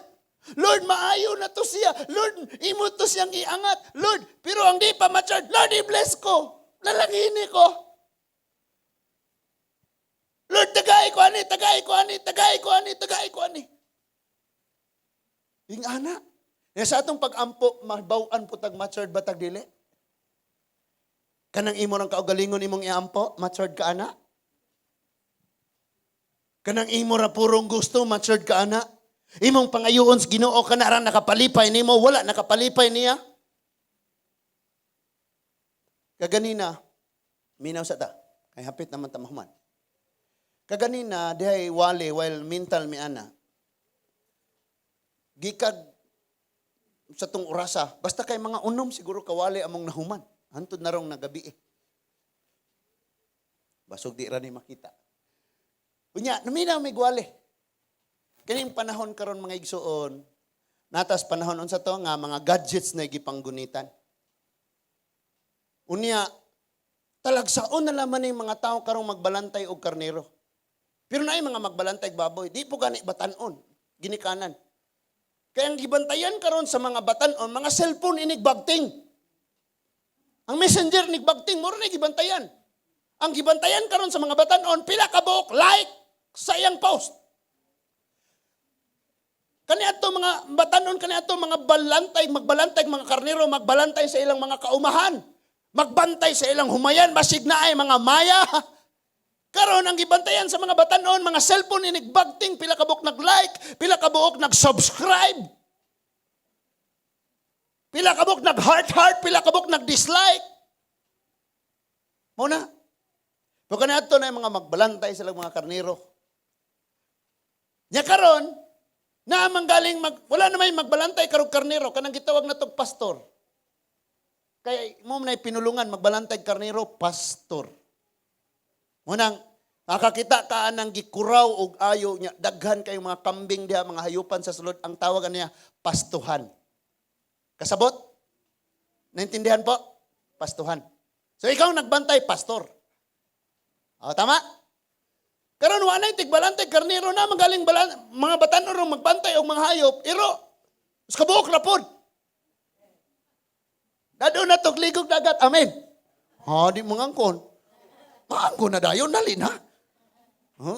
Lord, maayo na to siya. Lord, imo to siyang iangat. Lord, pero ang di pa matured, "Lord, i-bless ko. Lalangini ko. Lord, tagay ko ani, tagay ko ani, tagay ko ani, tagay ko ani." Yung ana. Ya sa atong pag-ampo, mabaw-an po tag matured ba tag dili? Kanang imo rang kaugalingon imong iampo, matured ka ana? Kanang imo ra purong gusto, matured ka ana? Imong pangayoon sa Ginoo kana ra nakapalipay nimo, wala nakapalipay niya? Kaganina, minaw sa ta, kay hapit naman ta mahuman. Kaganina, dihay wali while mental mi ana. Gikag sa tong orasa, basta kay mga 6 siguro kawali among nahuman. Hantod na rong nagabi eh. Basog di ra ni makita. Unya, naminaw may gwali. Kining panahon karon, mga igsuon, natas panahon unsa to nga mga gadgets na gipanggunitan. Unya, talagsaon na laman ning mga tao karong magbalantay og karnero. Pero naay mga magbalantay og baboy, di po gani batanon, ginikanan. Kaya ang gibantayan karon sa mga batanon, mga cellphone inig bagting. Ang Messenger nig bagting, mura na gibantayan. Ang gibantayan karon sa mga batanon, pila ka buok like sa iyang post. Kani ato mga batanon, kani ato mga balantay, magbalantay mga karnero, magbalantay sa ilang mga kaumahan, magbantay sa ilang humayan, basig na ay mga maya. Karon ang gibantayan sa mga batanon, mga cellphone inig bagting, pila ka buok nag-like, pila ka buok nag-subscribe. Pila ka buok nag-heart heart, pila ka buok nag-dislike. Mao na. Pero kani ato na yung mga magbalantay sa mga karnero. Nya karon, na galing wala na may magbalantay karog karnero kanang gitawag na tog pastor. Kay mo na pinulungan magbalantay karnero, pastor. Munang makakita ka anang gikuraw og ayo niya, daghan kay mga kambing diha, mga hayupan sa sulod, ang tawag niya pastuhan. Kasabot? Naintindihan po? Pastuhan. So ikaw nagbantay, pastor. O, tama? Karon wa nay tigbalantay karnero na magaling balan, mga batanon rong magbantay og mga hayop, iro sa kabuok ra pod. Dado na tog ligog dagat. Amen. Ha, di mangangkon. Maangkon na dayon dali na.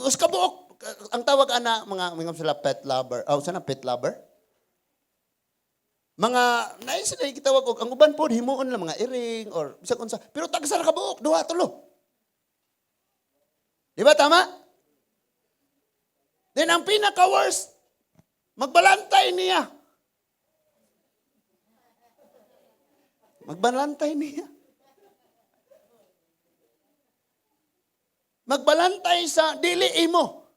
Us kabuok ang tawag ana mga sila pet lover. Oh, sana pet lover? Mga naay sila gitawag og ang uban pod himuon lang mga iring or bisag unsa, pero tagsa ra ka buok, duha, tulo. Di ba tama? Then ang pinaka worst, magbalantay niya. Magbalantay niya. Magbalantay sa dili imo.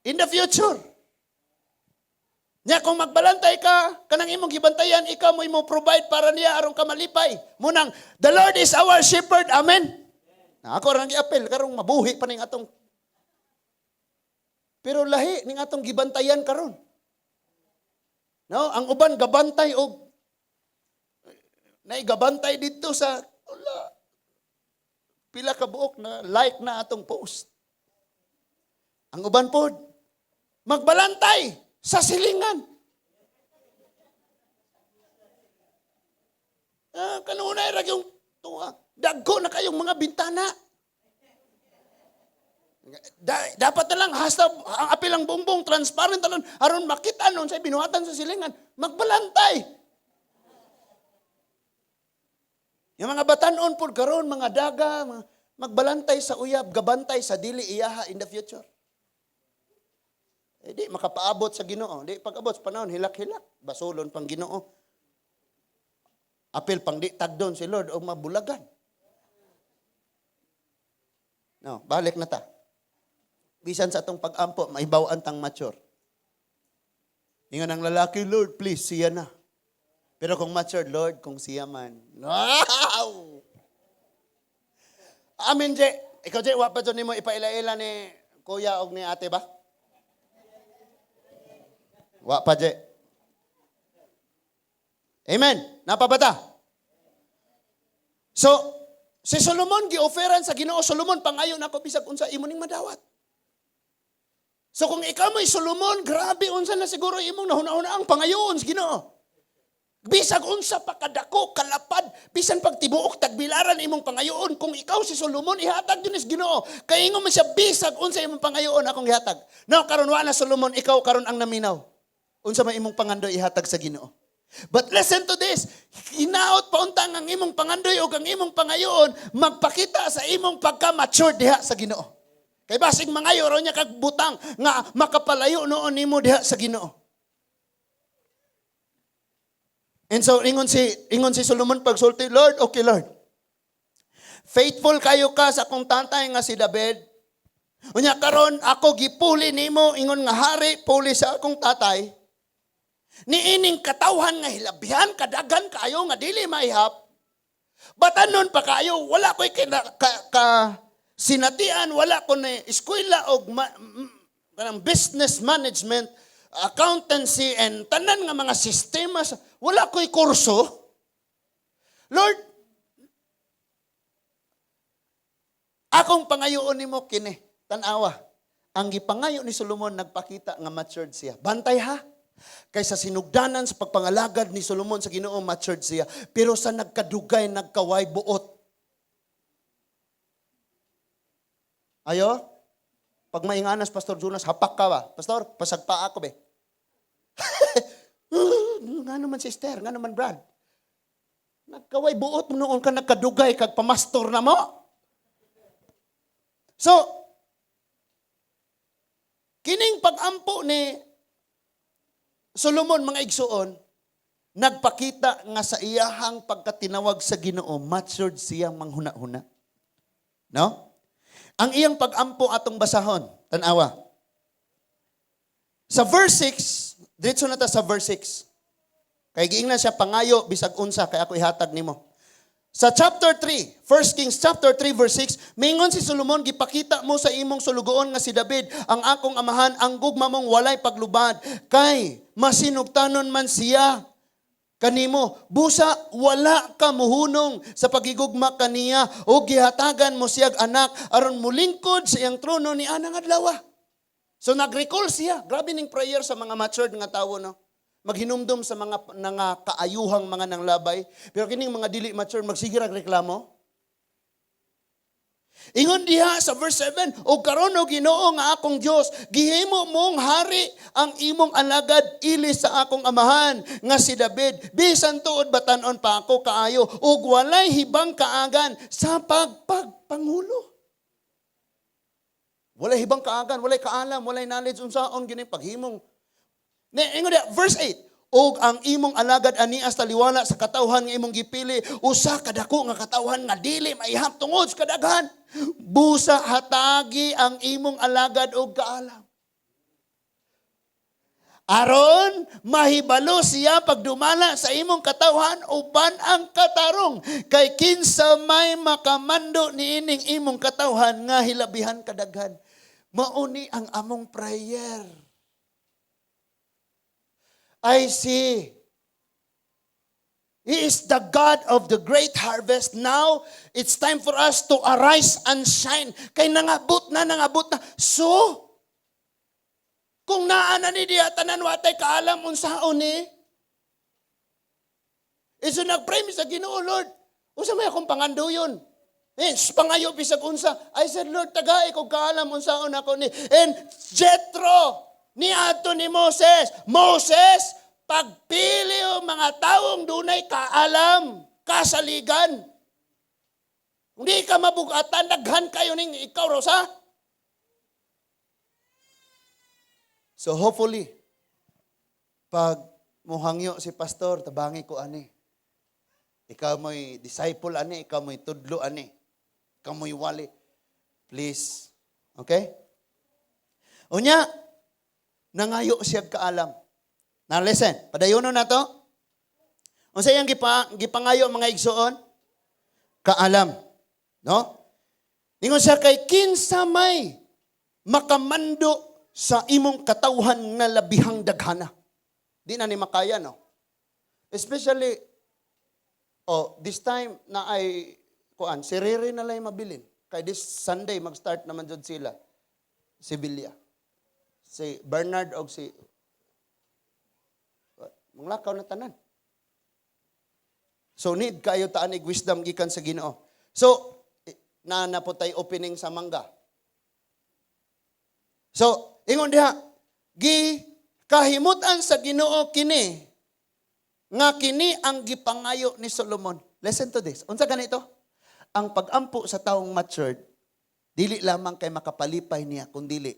In the future. Nya kung magbalantay ka, kanang imong gibantayan, ikaw mo imo provide para niya aron ka malipay. Munang, the Lord is our shepherd. Amen. Na ako ra giapel karong mabuhi pa ning atong. Pero lahi ning atong gibantayan karon. No, ang uban gabantay og naigabantay didto sa wala pila ka buok na like na atong post. Ang uban pod magbalantay sa silingan. Kanunay ra yung tuwa. Dagko na kayong mga bintana. Dapat na lang hasta ang apil ang bongbong transparent na lang aron makita nun sa binuhatan sa silingan, magbalantay. Yung mga batanon pod karon, mga daga, mga, magbalantay sa uyab, gabantay sa dili iyaha in the future. Eh, di makapaabot sa Ginoo. Di pag-abot sa panahon, hilak-hilak. Basolon pang Ginoo. Apil pang di tagdon si Lord o mabulagan. No, balik na ta. Bisan sa atong pag-ampo, maibaw-an tang mature. Ingon ang lalaki, "Lord, please, siya na." Pero kung mature, "Lord, kung siya man." Wow! Amen, Je. Ikaw, Je, wa pa dyan nimo ipaila-ila ni kuya og ni ate ba? Wa pa, Je. Amen. Napabata. So, si Solomon gi-offeran sa Ginoo, "Solomon, pangayo nako bisag unsa, imo ning madawat." So kung ikaw mo'y Solomon, grabe, unsa na siguro imong nahuna-huna ang pangayoon sa Ginoo. Bisag unsa pa kadako, kalapad, bisan pag tibuok tagbilaran imong pangayoon, kung ikaw si Solomon, ihatag gyud sa Ginoo. Kay ingon man siya, "Bisag unsa imong pangayoon, akong ihatag." Now karon wa na Solomon, ikaw karon ang naminaw. Unsa may imong pangandoy ihatag sa Ginoo? But listen to this, hinaot pa untang ang imong pangandoy o ang imong pangayoon magpakita sa imong pagka-mature diha sa Ginoo. Kay basig mangayo ro niya kag butang nga makapalayo noon nimo diha sa Ginoo. And so ingon si Solomon pagsulti, "Lord, okay Lord. Faithful kayo ka sa akong tatay nga si David. Unya karon ako gipuli nimo ingon nga hari puli sa akong tatay. Niining katawhan nga hilabihan kadagan kaayo nga dili maihap. Batanon pa kaayo, wala ko'y kina, ka sinatian, wala ko na eskwela og kanang business management, accountancy and tanan nga mga sistema, wala ko'y kurso. Lord, akong pangayoon nimo kini, tan-awa." Ang gipangayo ni Solomon nagpakita nga matured siya. Bantay ha. Kaysa sinugdanan sa pagpangalagad ni Solomon sa Ginoo, matured siya. Pero sa nagkadugay, nagkaway buot. Ayo? Pag mainganas, Pastor Jonas, hapak ka ba? Pastor, pasagpa ako be. Nga naman, sister, nga naman, Brad. Nagkaway buot mo noon ka nagkadugay, kag pamastor na mo. So, kining pag-ampo ni Solomon, mga igsuon, nagpakita nga sa iyahang pagkatinawag sa Ginoo, matured siyang manghuna-huna. No? Ang iyang pag-ampo atong basahon, tanawa. Sa verse 6, diretso na ta sa verse 6. Kay giingnan siya, "Pangayo bisag unsa kay ako ihatag nimo." Sa chapter 3, 1 Kings chapter 3 verse 6, mingon si Solomon, "Gipakita mo sa imong sulugoon nga si David, ang akong amahan, ang gugma mong walay paglubad, kay masinugtanon man siya kanimo. Busa wala ka muhunong sa pagigugma kaniya o gihatagan mo siyag anak aron mulingkod sa iyang trono ni anang adlaw." So nag-recall siya. Grabe ning prayer sa mga matured nga tawo, no? Maghinumdum sa mga nga kaayuhang mga nanglabay. Pero kining mga dili mature, magsige rag reklamo. Ingon diha sa verse 7, "O karon, o Ginoo nga akong Dios, gihimo mong hari ang imong alagad ilis sa akong amahan nga si David. Bisan tuod batan-on pa ako kaayo ug walay hibang kaagan sa pagpagpangulo." Walay hibang kaagan, walay kaalam, walay knowledge unsaon gini paghimong. Ne, ingon diha, verse 8, "Og ang imong alagad ani hasta liwala sa katawhan nga imong gipili, usa ka dako nga katawhan nga dili maihap tungod sa kadaghan. Busa hatagi ang imong alagad og kaalam, aron mahibalo siya pagdumala sa imong katawhan uban ang katarong. Kay kinsa may makamando niining imong katawhan nga hilabihan kadaghan?" Mauni ang among prayer. I see. He is the God of the great harvest. Now, it's time for us to arise and shine. Kay nangabot na, nangabot na. So, kung naa na ni diya tanan watay kaalam unsaon ni. Eh, so nagpray mi sa Ginoo, "Lord, unsa may akong pangandoyon? Eh, pangayo bisag unsa." I said, "Lord, tagai kog kaalam unsaon ako ni." And Jethro, ni ato ni Moses, "Moses, pagpili o mga taong dunay kaalam, kasaligan." Kung di ka mabugatan, daghan kayo ning ikaw, Rosa. So hopefully, pag muhangyo si pastor, tabangi ko ani. Ikaw mo'y disciple ani, ikaw mo'y tudlo ani. Ikaw mo'y wali. Please. Okay? Unya, nangayo siya kaalam. Now listen, padayono na to. Unsa iyang gipangayo, mga igsoon? Kaalam. No? Ningon siya kay kinsa may makamando sa imong katawhan nga labihang daghana. Di na ni makaya, no? Especially, oh, this time na ay, kuan, si Rere na lang mabilin. Kay this Sunday, mag-start naman jud sila. Sevilla. Si Bernard og si manglakaw na tanan. So need kayo taan ig wisdom gikan sa Ginoo. So na po tay opening sa mangga. So ingon diha, gi kahimutan sa Ginoo kini nga kini ang gipangayo ni Solomon. Listen to this. Unsa ganito? Ang pagampo sa taong matured, dili lamang kay makapalipay niya, kundili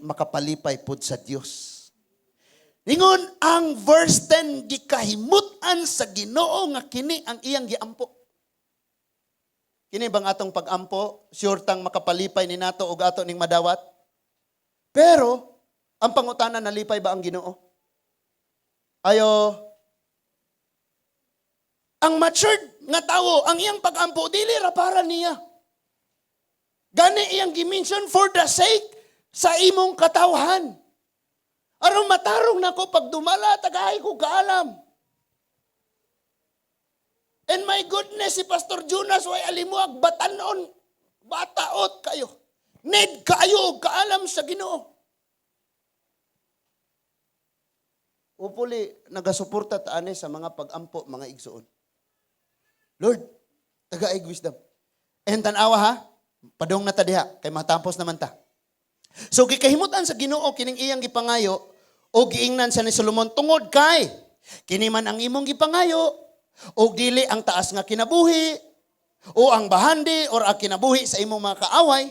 makapalipay pud sa Dios. Ningon ang verse 10, gikahimutan sa Ginoo nga kini ang iyang giampo. Kini bang atong pagampo, sure tang makapalipay ni nato og ato ning madawat? Pero ang pangutana, nalipay ba ang Ginoo? Ayo, ang matured nga tawo, ang iyang pagampo dili ra para niya. Gani iyang gi-mention for the sake sa imong katawhan. Aron matarong nako pagdumala, tagahay ko kaalam. And my goodness, si Pastor Jonas way alimuag batanon, bataot kayo. Need kayo og kaalam sa Ginoo. Hopefully, nagasuporta ta ani sa mga pagampo, mga igsuon. Lord, tagaig wisdom. And tanawa ha, padong na ta diha, kay matapos naman ta. So gikahimutan sa Ginoo kining iyang gipangayo o giingnan siya ni Solomon tungod kay kini man ang imong gipangayo o dili ang taas nga kinabuhi o ang bahandi or ang kinabuhi sa imong mga kaaway,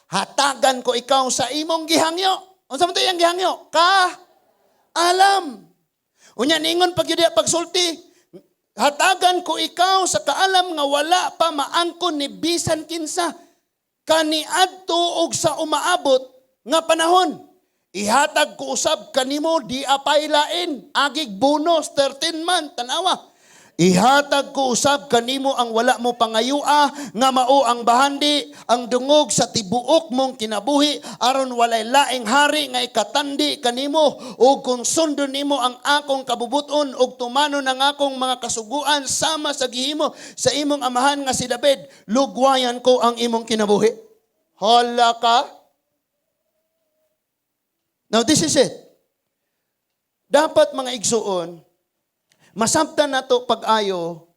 hatagan ko ikaw sa imong gihangyo. Unsa man to iyang gihangyo? Ka alam. Unya ningon pag yun pagsulti, hatagan ko ikaw sa kaalam nga wala pa maangkon ni bisan kinsa kaniadto og sa umaabot nga panahon. Ihatag ko usab kanimo di apay lain, agig bonus 13 month, tanawa. Ihatag ko usab kanimo ang wala mo pangayua nga mao ang bahandi, ang dungog sa tibuok mong kinabuhi aron walay laing hari nga ikatandi kanimo, ug kung sundon nimo ang akong kabubuton ug tumanon ang akong mga kasuguan sama sa gihimo sa imong amahan nga si David, lugwayan ko ang imong kinabuhi. Hala ka. Now this is it. Dapat, mga igsuon, masabtan nato pag-ayo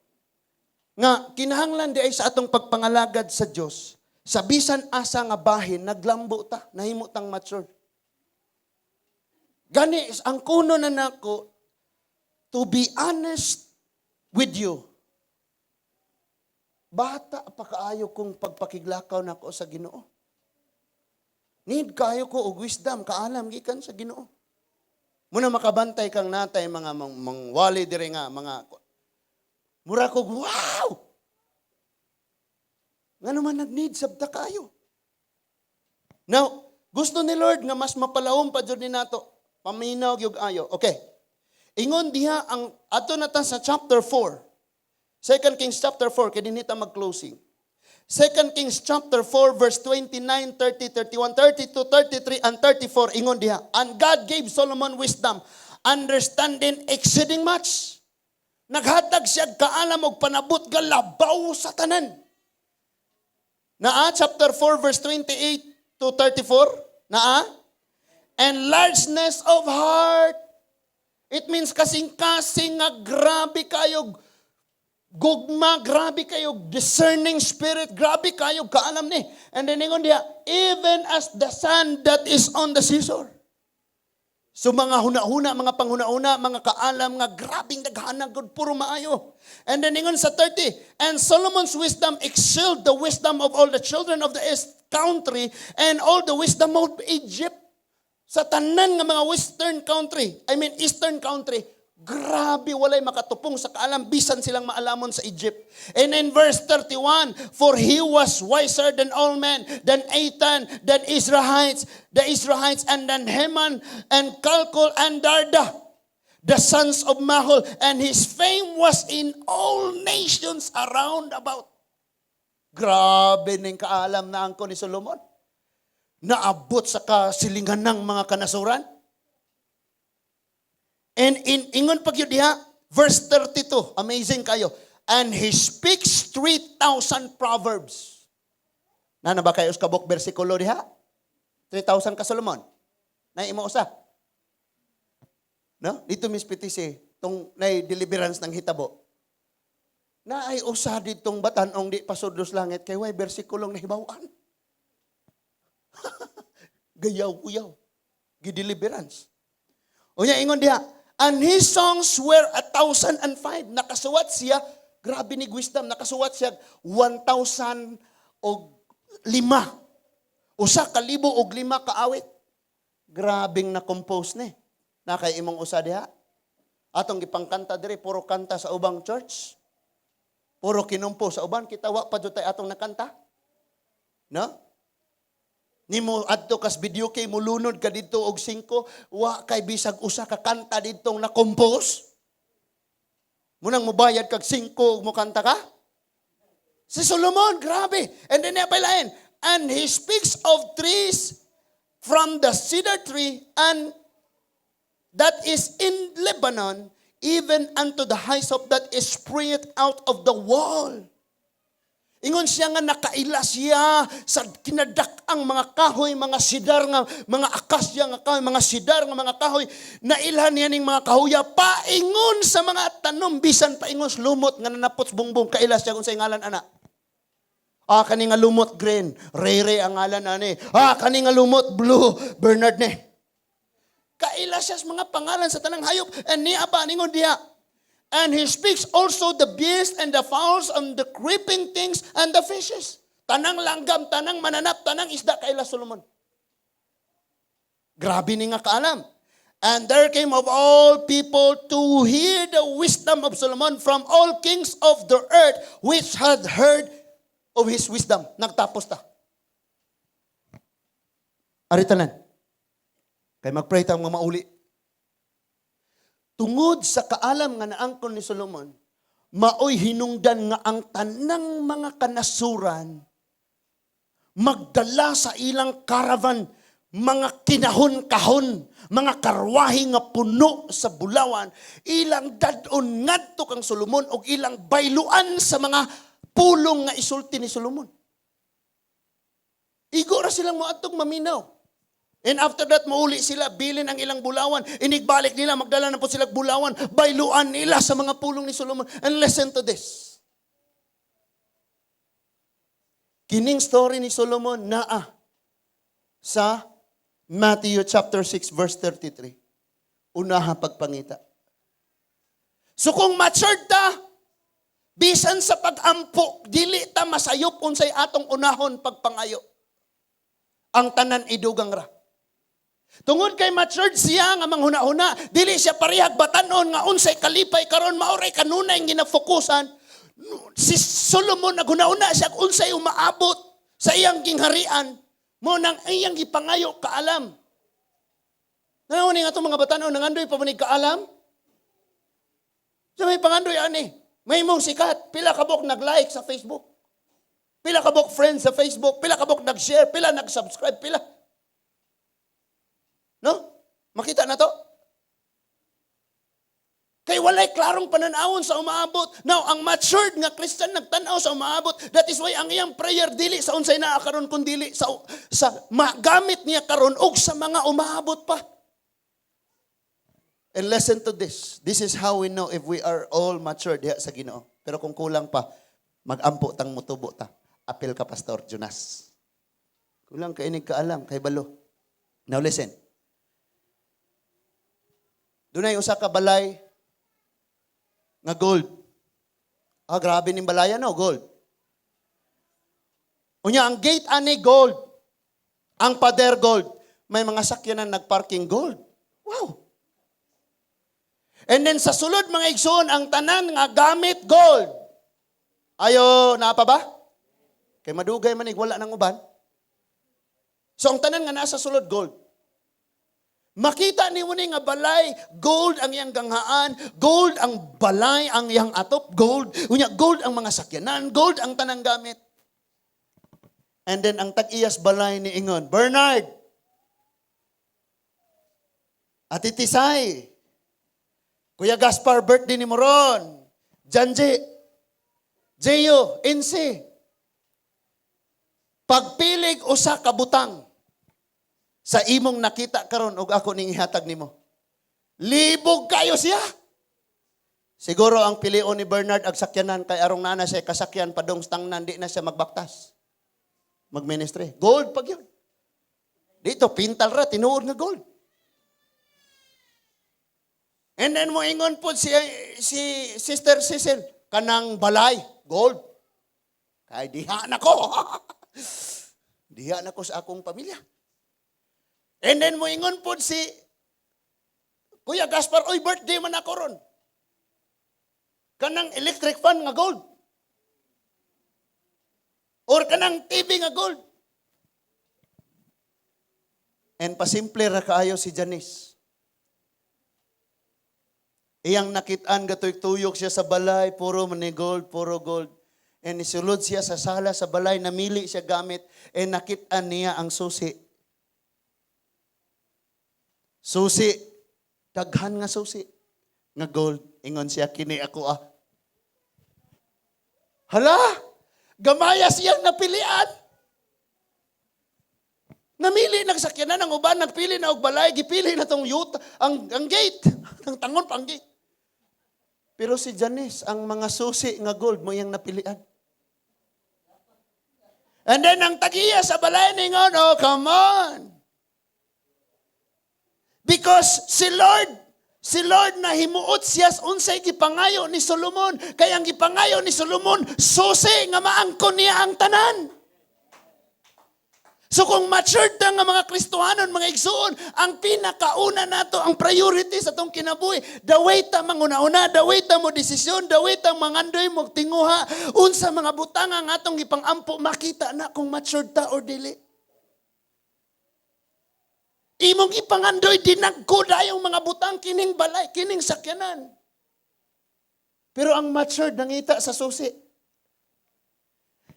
nga kinahanglan di ay sa atong pagpangalagad sa Dios sa bisan asa nga bahin naglambo ta, nahimo tang mature. Gani ang kuno na nako, to be honest with you, bata pa kaayo kung pagpakiglakaw nako sa Ginoo. Need kayo ko og wisdom, kaalam gikan sa Ginoo. Muna makabantay kang natay mga mangwali diri nga mga mura ko, wow. Ngano man nag-need sabta kayo. Now, gusto ni Lord nga mas mapalawom pa jud ni nato. Paminaw gyud ayo. Okay. Ingon diha ang ato na ta sa chapter 4. 2 Kings chapter 4 kay dinhi ta mag-closing. 2 Kings chapter 4 verse 29, 30, 31, 32, 33 and 34, ingon diha. And God gave Solomon wisdom, understanding exceeding much. Naghatag siya kaalam og panabot galabaw sa tanan. Naa chapter 4 verse 28 to 34, naa and largeness of heart. It means kasing-kasing nga grabe kayo gugma, grabe kayo discerning spirit, grabe kayo kaalam ni. And then ingon diha, even as the sand that is on the seashore. So mga huna-huna, mga panghuna-huna, mga kaalam nga grabing daghanag gud, puro maayo. And then ingon sa 30, "And Solomon's wisdom excelled the wisdom of all the children of the east country and all the wisdom of Egypt." Sa tanan nga mga western country, I mean eastern country, grabe, walay makatupong sa kaalam bisan silang maalamon sa Egypt. And in verse 31, "For he was wiser than all men, than Ethan, than Israhites, the Israhites, and than Heman, and Calcol, and Darda, the sons of Mahol, and his fame was in all nations around about." Grabe ning kaalam na angkon ni Solomon. Naabot sa kasilingan ng mga kanasuran. And in ingon pag yun diha, verse 32, amazing kayo. "And he speaks 3,000 proverbs." Na na ba kayo sa kabuk bersikulo diha? 3,000 ka Solomon. Na imo usa. No? Dito Miss PTC, tong nay deliverance ng hitabo. Na ay usa ditong batan-ong di pasudlos langit kay way bersikulong nahibaw-an. Gayaw-uyaw. Gi-deliverance. Unya ingon diha, "And his songs were 1,005." Nakasuwat siya, grabe ni wisdom, nakasuwat siya 1,005. 1,005 kaawit. Grabing na-compose ni. Nakay imong usa diha. Atong gipangkanta diri puro kanta sa ubang church. Puro kinumpo sa uban, kita wa pa jud tay atong nakanta. No? Nimo adto kas video kay mulunod ka didto og 5, wa kay bisag usa ka kanta didtong na-compose. Munang mobayad kag 5 ug mo kanta ka. Si Solomon, grabe. And then niya lain. "And he speaks of trees from the cedar tree and that is in Lebanon, even unto the hyssop that is springeth out of the wall." Ingon siya nga nakaila siya sa kinadak-ang mga kahoy, mga sidar nga mga akasya nga kahoy, mga sidar nga mga kahoy, nailhan niya ning mga kahoya paingon sa mga tanom, bisan paingon sa lumot nga nanapot sa bungbong, kaila siya kung sa ngalan ana. Ah, kani nga lumot green, Ray Ray ang ngalan ani. Ah, kani nga lumot blue, Bernard ni. Kaila siya sa mga pangalan sa tanang hayop and niya pa ningon diha. "And he speaks also the beasts and the fowls and the creeping things and the fishes." Tanang langgam, tanang mananap, tanang isda kaila Solomon. Grabe ni nga kaalam. "And there came of all people to hear the wisdom of Solomon from all kings of the earth which had heard of his wisdom." Nagtapos ta. Ari tanan. Kay magpray ta mga mauli. Tungod sa kaalam nga naangkon ni Solomon, maoy hinungdan nga ang tanang mga kanasuran magdala sa ilang caravan, mga kinahon-kahon, mga karwahe nga puno sa bulawan, ilang dad-on ngadto kang Solomon og ilang bayluan sa mga pulong nga isulti ni Solomon. Igo ra silang moadtong maminaw. And after that, mauli sila, bilin ang ilang bulawan. Inigbalik nila, magdala na po sila bulawan. Bayluan nila sa mga pulong ni Solomon. And listen to this. Kining story ni Solomon naa sa Matthew chapter 6 verse 33. Unaha pagpangita. So kung matured ta, bisan sa pag-ampo, dili ta masayop unsay atong unahon pagpangayo. Ang tanan idugang ra. Tungod kay matured siya nga manghuna-huna, dili siya parehag batanon nga unsay kalipay karon maoray kanunay ginafokusan. Si Solomon naghuna-huna siya unsay umaabot sa iyang gingharian. Mo nang iyang gipangayo kaalam. Nanaw ni nga itong mga batanon, nangandoy pa man kaalam? Sa may pangandoy ani, may mong sikat, pila kabok nag-like sa Facebook. Pila kabok friends sa Facebook, pila kabok nag-share, pila nag-subscribe, pila. No? Makita na to? Kay walay klarong pananawon sa umaabot. Now, ang matured nga Christian nagtanaw sa umaabot. That is why ang iyang prayer dili sa unsay naa karon kun dili sa magamit niya karon og sa mga umaabot pa. And listen to this. This is how we know if we are all mature diha sa Ginoo. Pero kung kulang pa, magampo tang mutubo ta. Apil ka, Pastor Jonas. Kulang kay inig kaalam, kay balo. Now listen. Dunay usa ka balay nga gold. Ah, grabe ning balaya, no, gold. Unya ang gate ani gold. Ang pader gold. May mga sakyanan nagparking gold. Wow. And then sa sulod, mga igsoon, ang tanan nga gamit gold. Ayo, naa pa ba? Kay madugay man wala nang uban. So ang tanan nga nasa sulod gold. Makita ni mo ni nga balay, gold ang iyang ganghaan, gold ang balay, ang iyang atop, gold. Unya, gold ang mga sakyanan, gold ang tanang gamit. And then ang tag-iyas balay ni ingon, "Bernard, Ate Tisay, Kuya Gaspar, birthday ni Moron, Janji, Jeyo, Insi, pagpilig usa ka butang sa imong nakita karon og ako ning ihatag nimo." Libog kayo siya. Siguro ang pilion ni Bernard ag sakyanan kay arong naa na siya kasakyan padong tangnan, di na siya magbaktas. Magministry. Gold pag yun. Dito, pintal ra, tinuod nga gold. And then mo ingon po si Sister Cecil, kanang balay, gold. Kay diha na ko. Diha na ko sa akong pamilya. And then mo ingon po si Kuya Gaspar, "Oy, birthday man ako ron. Kanang electric fan nga gold. Or kanang TV nga gold." And pasimple ra kaayo si Janice. Iyang nakitaan gatoy tuyok siya sa balay, puro man ni gold, puro gold. And nisulod siya sa sala sa balay, namili siya gamit, and nakitaan niya ang susi. Susi, daghan nga susi, nga gold. Ingon siya, "Kini ako ah." Hala! Gamaya siyang napilian. Namili nagsakyanan ang uban, nagpili na og balay, gipili na tong yuta, ang gate, ang tangon pa ang gate. Pero si Janice, ang mga susi nga gold mo iyang napilian. And then ang tagiya sa balay ningon, "Oh, come on." Because si Lord na himuot siya sa unsay gipangayo ni Solomon. Kaya ang gipangayo ni Solomon, susi nga maangkon niya ang tanan. So kung matured ta nga mga Kristohanon, mga igsuon, ang pinakauna nato, ang priority sa atong kinabuhi, the way ta manguna-una, the way ta mo desisyon, the way ta mangandoy mo tinguha, unsa mga butang ang atong ipang-ampo, makita na kung matured ta or dili. Imong ipangandoy, dinagko dayong mga butang, kining balay, kining sakyanan. Pero ang matured, nangita sa susi.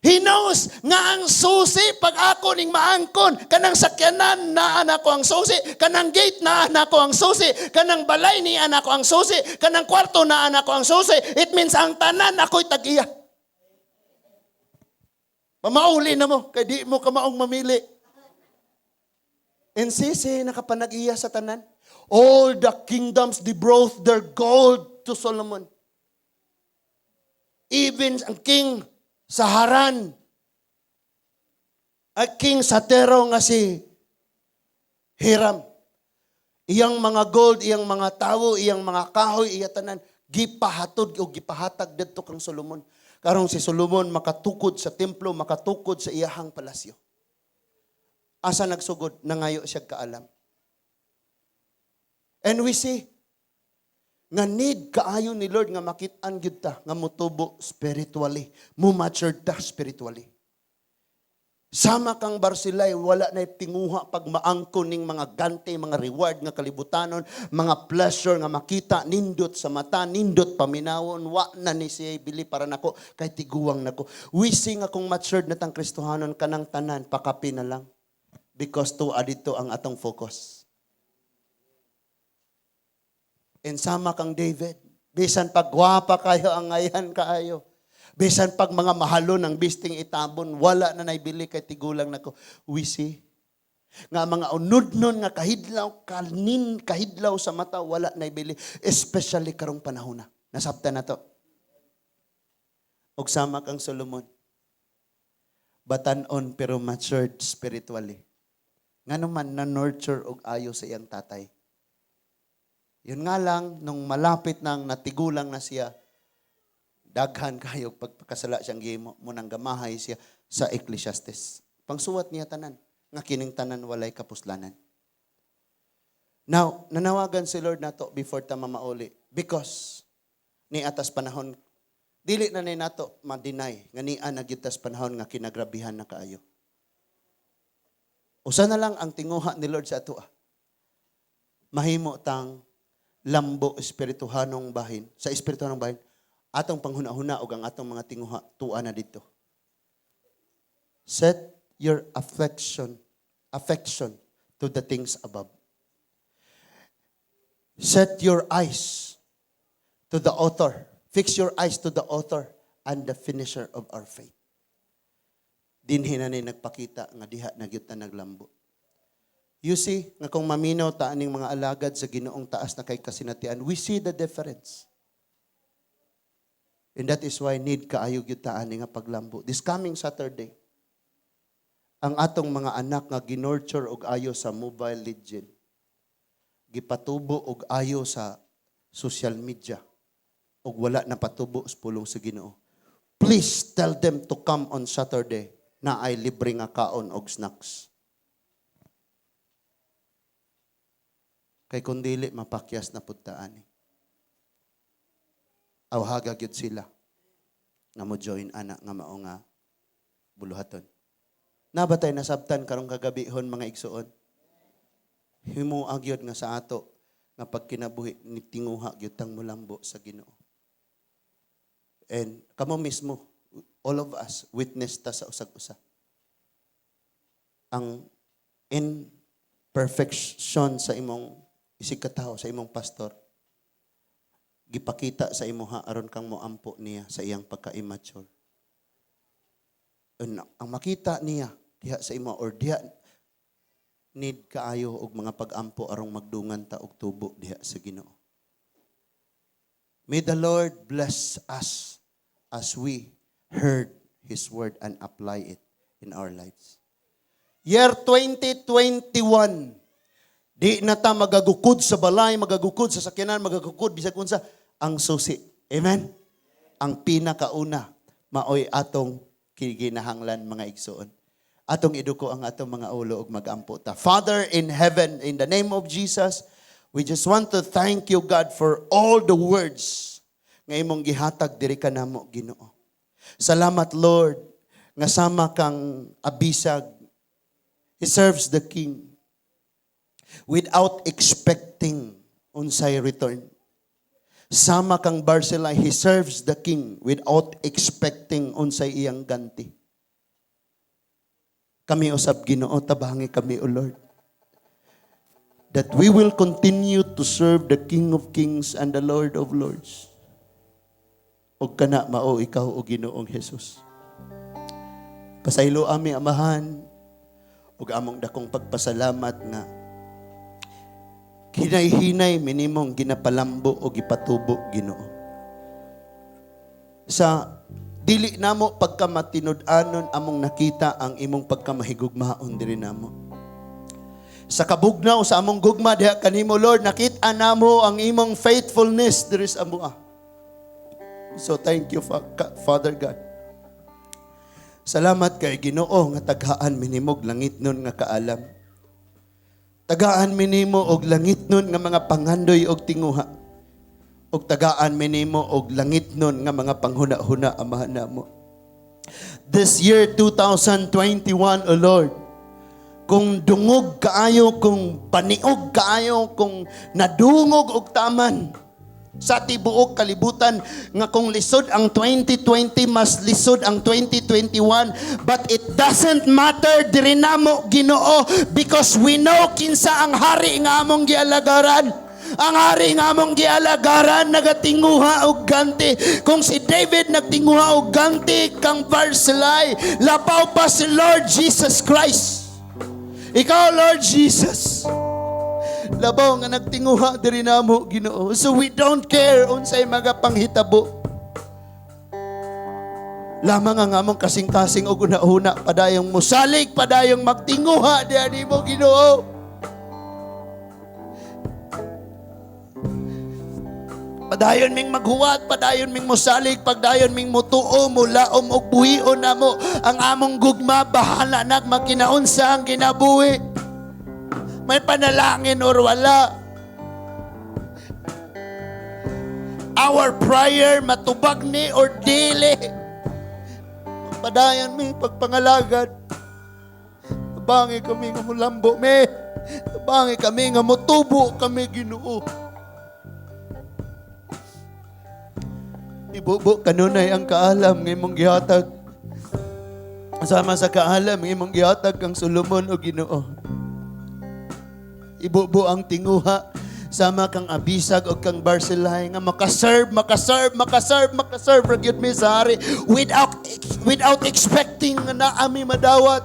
He knows nga ang susi, pag ako ning maangkon, kanang sakyanan naa nako ang susi, kanang gate naa nako ang susi, kanang balay ni nako ang susi, kanang kwarto naa nako ang susi. It means ang tanan ako'y tag-iya. Pamauli na mo, kay di mo kamaong mamili. And sisi, nakapanag-iya sa tanan. All the kingdoms, they brought their gold to Solomon. Even ang king sa Haran, at king sa Tero nga si Hiram. Iyang mga gold, iyang mga tawo, iyang mga kahoy, iya tanan, gipahatod o gipahatag didto kang Solomon. Karong si Solomon makatukod sa templo, makatukod sa iyahang palasyo. Asa nagsugod? Nangayo siya kaalam. And we see nga need kaayo ni Lord nga makit-an gyud ta nga motubo spiritually, mo mature ta spiritually. Sama kang Barzillai, wala na tinguha pag maangkon ning mga gante, mga reward nga kalibutanon, mga pleasure nga makita, nindot sa mata, nindot paminawon, wa na ni siya bili para nako, kay tiguang nako. We see nga kung matured na tang Kristohanon, kanang tanan, pakapi na lang. Because to dito ang atong focus. And sama kang David, bisan pag gwapa kayo ang ngayan kaayo, bisan pag mga mahalon ang bisting itabon, wala na naibili kay tigulang nako. We see nga mga unudnon nga kahidlaw, kanin kahidlaw sa mata, wala naibili, especially karong panahon na. Nasabtan na to. Og sama kang Solomon, batan-on pero matured spiritually. Ngano man na nurture og ayo sa iyang tatay. Yun nga lang, nung malapit nang natigulang na siya, daghan kayo pagpakasala siyang gihimo mo nang gamahay siya sa Ecclesiastes. Pangsuwat niya tanan, nga kining tanan walay kapuslanan. Now, nanawagan si Lord nato before ta mamauli because ni atas panahon dili na ni nato ma-deny nga nia na gyud tas panahon nga kinagrabihan na kaayo. Usa na lang ang tinguha ni Lord sa atoa. Mahimo tang lambo espirituhanong bahin, sa espirituhanong bahin, atong panghuna-huna ug ang atong mga tinguha tua na dito. Set your affection to the things above. Set your eyes to the author. Fix your eyes to the author and the finisher of our faith. Dinhi na ni nagpakita nga diha na gyud ta naglambo. You see, nga kung maminaw ta aning mga alagad sa Ginoong taas na kay kasinatian, we see the difference. And that is why need kaayo gyud ta ani nga paglambo. This coming Saturday, ang atong mga anak nga ginurture og ayo sa Mobile Legend, gipatubo og ayo sa social media, og wala na patubo sa pulong sa Ginoo. Please tell them to come on Saturday na ay libre nga kaon og snacks. Kay kung dili mapakyas na pud ta ani. Awhaga gyud sila nga mo join ana nga mao nga buluhaton. Nabatay nasabtan karong kagabihon, mga igsuon. Himo gyud nga sa ato nga pagkinabuhi ni tinguha gyud tang mulambo sa Ginoo. And kamo mismo, all of us, witness ta sa usag-usa. Ang imperfection sa imong isig katawo, sa imong pastor, gipakita sa imuha aron kang moampo niya sa iyang pagka-immature. And ang makita niya diha sa imo or diha, need kaayo og mga pag-ampo arong magdungan ta og tubo diha sa Ginoo. May the Lord bless us as we heard His word and apply it in our lives. Year 2021, di na ta magagukod sa balay, magagukod sa sakyanan, magagukod bisag unsa ang susi. Amen? Ang pinakauna, maoy atong kinahanglan, mga igsuon. Atong iduko ang atong mga ulo ug magampo ta. Father in heaven, in the name of Jesus, we just want to thank you, God, for all the words nga imong gihatag diri kanamo, Ginoo. Salamat, Lord, nga sama kang Abisag, he serves the king without expecting unsay return. Sama kang Barzillai, he serves the king without expecting unsay iyang ganti. Kami usab, Ginoo, tabangi kami, O Lord, that we will continue to serve the King of Kings and the Lord of Lords. Og kana mao ikaw, o Ginoong Jesus. Pasaylo ami, Amahan, ug among dakong pagpasalamat nga hinay-hinay minimong ginapalambo o gipatubo, Ginoo. Sa dili namo pagkamatinud-anon, among nakita ang imong pagkamahigugmaon diri namo. Sa kabugnaw sa among gugma diha kanimo, Lord, nakita namo ang imong faithfulness diri sa amoa. So thank you, Father God. Salamat kay Ginoo nga tagaan minimog langitnon nga kaalam. Tagaan minimo og langitnon nga mga pangandoy og tinguha. Og tagaan minimo og langitnon nga mga panghuna-huna, Amahan namo. This year 2021, O Lord, kung dungog kaayo, kung paniog kaayo, kung nadungog og taman sa tibuok kalibutan nga kung lisod ang 2020, mas lisod ang 2021, but it doesn't matter diri namo, Ginoo, because we know kinsa ang hari nga among gialagaran. Ang hari nga among gialagaran nagatinguha og ganti. Kung si David nagtinguha og ganti kang Barzillai, labaw pa si Lord Jesus Christ. Ikaw, Lord Jesus, labaw nga nagtinguha diri namo, Ginoo. So we don't care unsay mga panghitabo. Lamang ang among kasing-kasing og una-una, padayong musalig, padayong magtinguha diha nimo, Ginoo. Padayon ming maghuwat, padayon ming musalig, padayon ming mutuo, mulaom og buhion namo ang among gugma, bahala nag magkinaunsa ang kinabuhi. May panalangin or wala. Our prayer matubag ni or dili. Padayon mi pagpangalagad. Tabangi kami nga mulambo mi. Tabangi kami nga mutubo kami, Ginoo. Ibubo kanunay ang kaalam nga imong gihatag. Sama sa kaalam nga imong gihatag kang Solomon, o Ginoo. Ibubo ang tinguha sama kang Abisag o kang Barzillai nga makaserve, makaserve, makaserve, makaserve ra gyud mi sa hari without expecting nga naa mi madawat.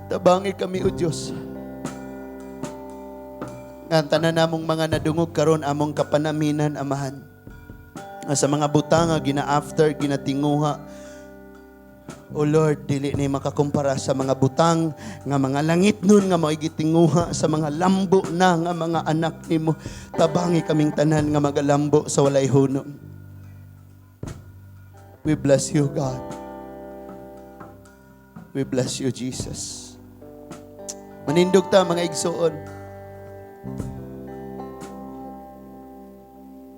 Tabangi kami, o Dios. Nga tanan namong mga nadungog karon among kapanaminan, Amahan. Nga sa mga butang nga gina-after, ginatinguha, O Lord, dili ni makakumpara sa mga butang nga mga langit nun nga mao'y gitinguha sa mga lambo na nga mga anak nimo. Tabangi kaming tanan nga magalambo sa walay hunong. We bless you, God. We bless you, Jesus. Manindog ta, mga igsoon.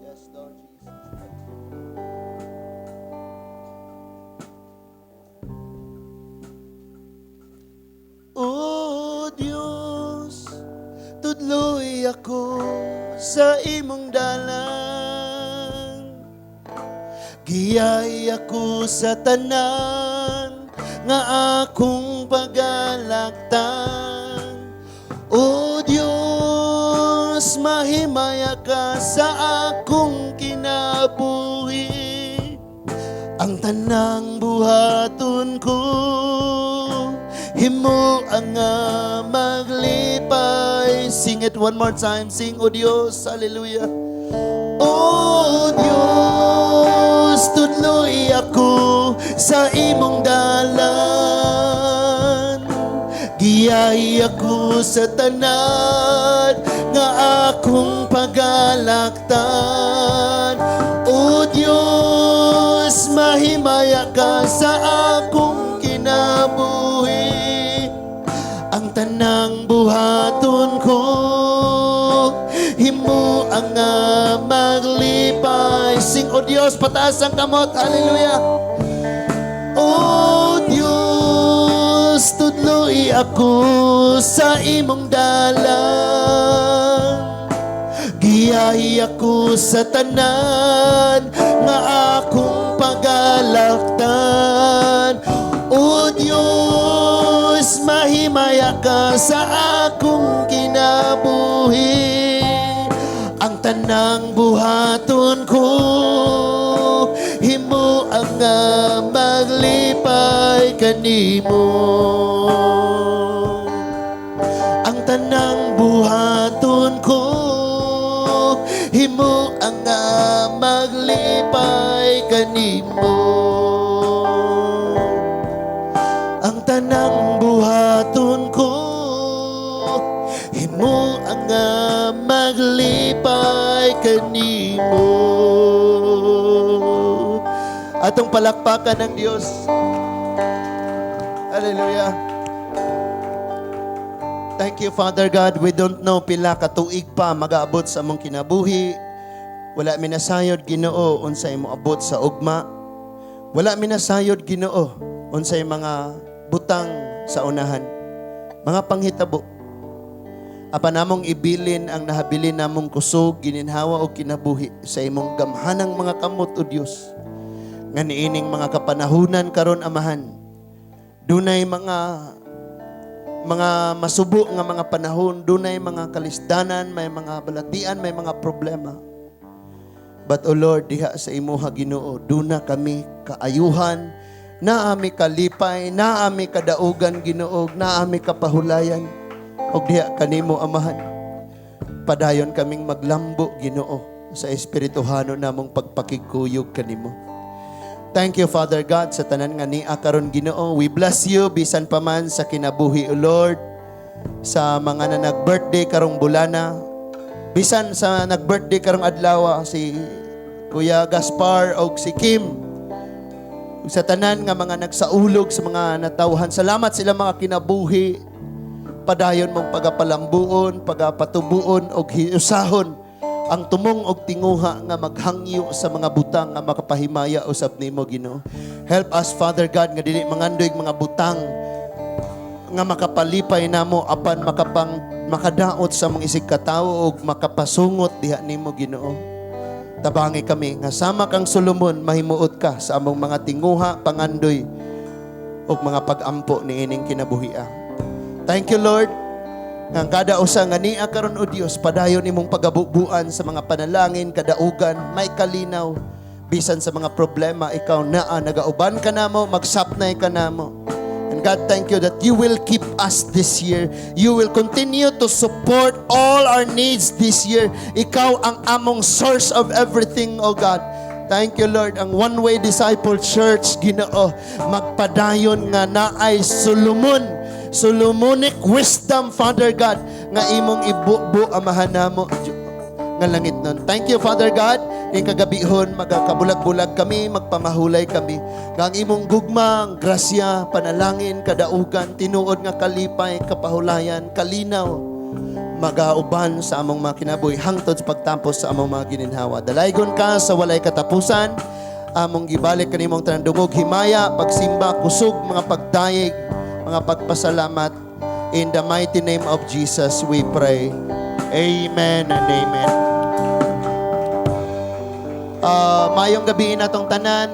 Yes, Lord Jesus. O Dios, tudloy ako sa imong dalan. Giyay ako sa tanan nga akong pagalaktan. O Dios, mahimaya ka sa akong kinabuhi. Ang tanang buhaton ko, himo ang nga maglipay. Sing it one more time. Sing, O Dios. Hallelujah. O Dios, tudloy ako sa imong dalan. Giyay ako sa tanan nga akong pagalaktan. O Dios, mahimaya ka sa akong kinabuhi. Ang tanang buhaton ko, himo ang nga maglipay. Sing, O Dios, pataas ang kamot. Hallelujah. O Dios, tudloy ako sa imong dalan. Giyay ako sa tanan nga akong pagalaktan. O Dios, mahimaya ka sa akong kinabuhi. Ang tanang buhaton ko, himo ang nga maglipay kanimo. Ang tanang buhaton ko, himo ang nga maglipay kanimo. Ang tanang buhaton ko, himo ang nga maglipay kanimo. Atong palakpakan ng Diyos. Hallelujah. Thank you, Father God. We don't know pila katuig pa magaabot sa among kinabuhi. Wala mi nasayod, Ginoo, unsay moabot sa ugma. Wala mi nasayod, Ginoo, unsay mga butang sa unahan. Mga panghitabo. Apan namong ibilin ang nahabilin namong kusog, gininhawa o kinabuhi sa imong gamhanang mga kamot, O Dios. Nga niining mga kapanahunan karon, Amahan, dunay mga masubo nga mga panahon, dunay mga kalisdanan, may mga balatian, may mga problema. But O Lord, diha sa imuha, Ginoo, duna kami kaayuhan, naami kalipay, naami kadaugan, Ginoo, naami kapahulayan. Og diha kanimo, Amahan, padayon kaming maglambo, Ginoo, sa espirituhano namong pagpakigkuyog kanimo. Thank you, Father God, sa tanan nga nia karon, Ginoo. We bless you bisan pa man sa kinabuhi, O Lord, sa mga na nag-birthday karong bulana. Bisan sa nag-birthday karong adlaw, si Kuya Gaspar o si Kim. Ug sa tanan nga mga nagsaulog sa mga natawhan. Salamat sila mga kinabuhi. Padayon mong pagapalambuon, pagapatubuon og hiusahon ang tumong og tinguha nga maghangyo sa mga butang nga makapahimaya usab nimo, Ginoo. Help us, Father God, nga dili mangandoy mga butang nga makapalipay namo apan makadaot sa mga isig katawo ug makapasungot diha nimo, Ginoo. Tabangi kami nga sama kang Solomon, mahimuot ka sa among mga tinguha, pangandoy ug mga pag-ampo niining kinabuhia. Thank you, Lord. Nga ang kada usa nga nia karon, o Dios, padayon nimong pagabubuan sa mga panalangin, kadaugan, may kalinaw bisan sa mga problema, ikaw naa, nagauban ka namo, magsapnay ka namo. And God, thank you that you will keep us this year. You will continue to support all our needs this year. Ikaw ang among source of everything, O God. Thank you, Lord. Ang One Way Disciple Church, Ginoo, magpadayon nga naay Solomon, Solomonic wisdom, Father God, nga imong ibubo, Amahan namo nga langit nun. Thank you, Father God. Ning kagabihon, magakabulag-bulag kami, magpamahulay kami. Nga ang imong gugma, ang grasya, panalangin, kadaugan, tinuod nga kalipay, kapahulayan, kalinaw, magauban sa among mga kinabuhi hangtod sa pagtapos sa among mga gininhawa. Dalaygon ka sa walay katapusan, among gibalik kanimong tanang dungog, himaya, pagsimba, kusog, mga pagdayeg, mga pagpasalamat. In the mighty name of Jesus, we pray. Amen and amen. Maayong gabii natong tanan.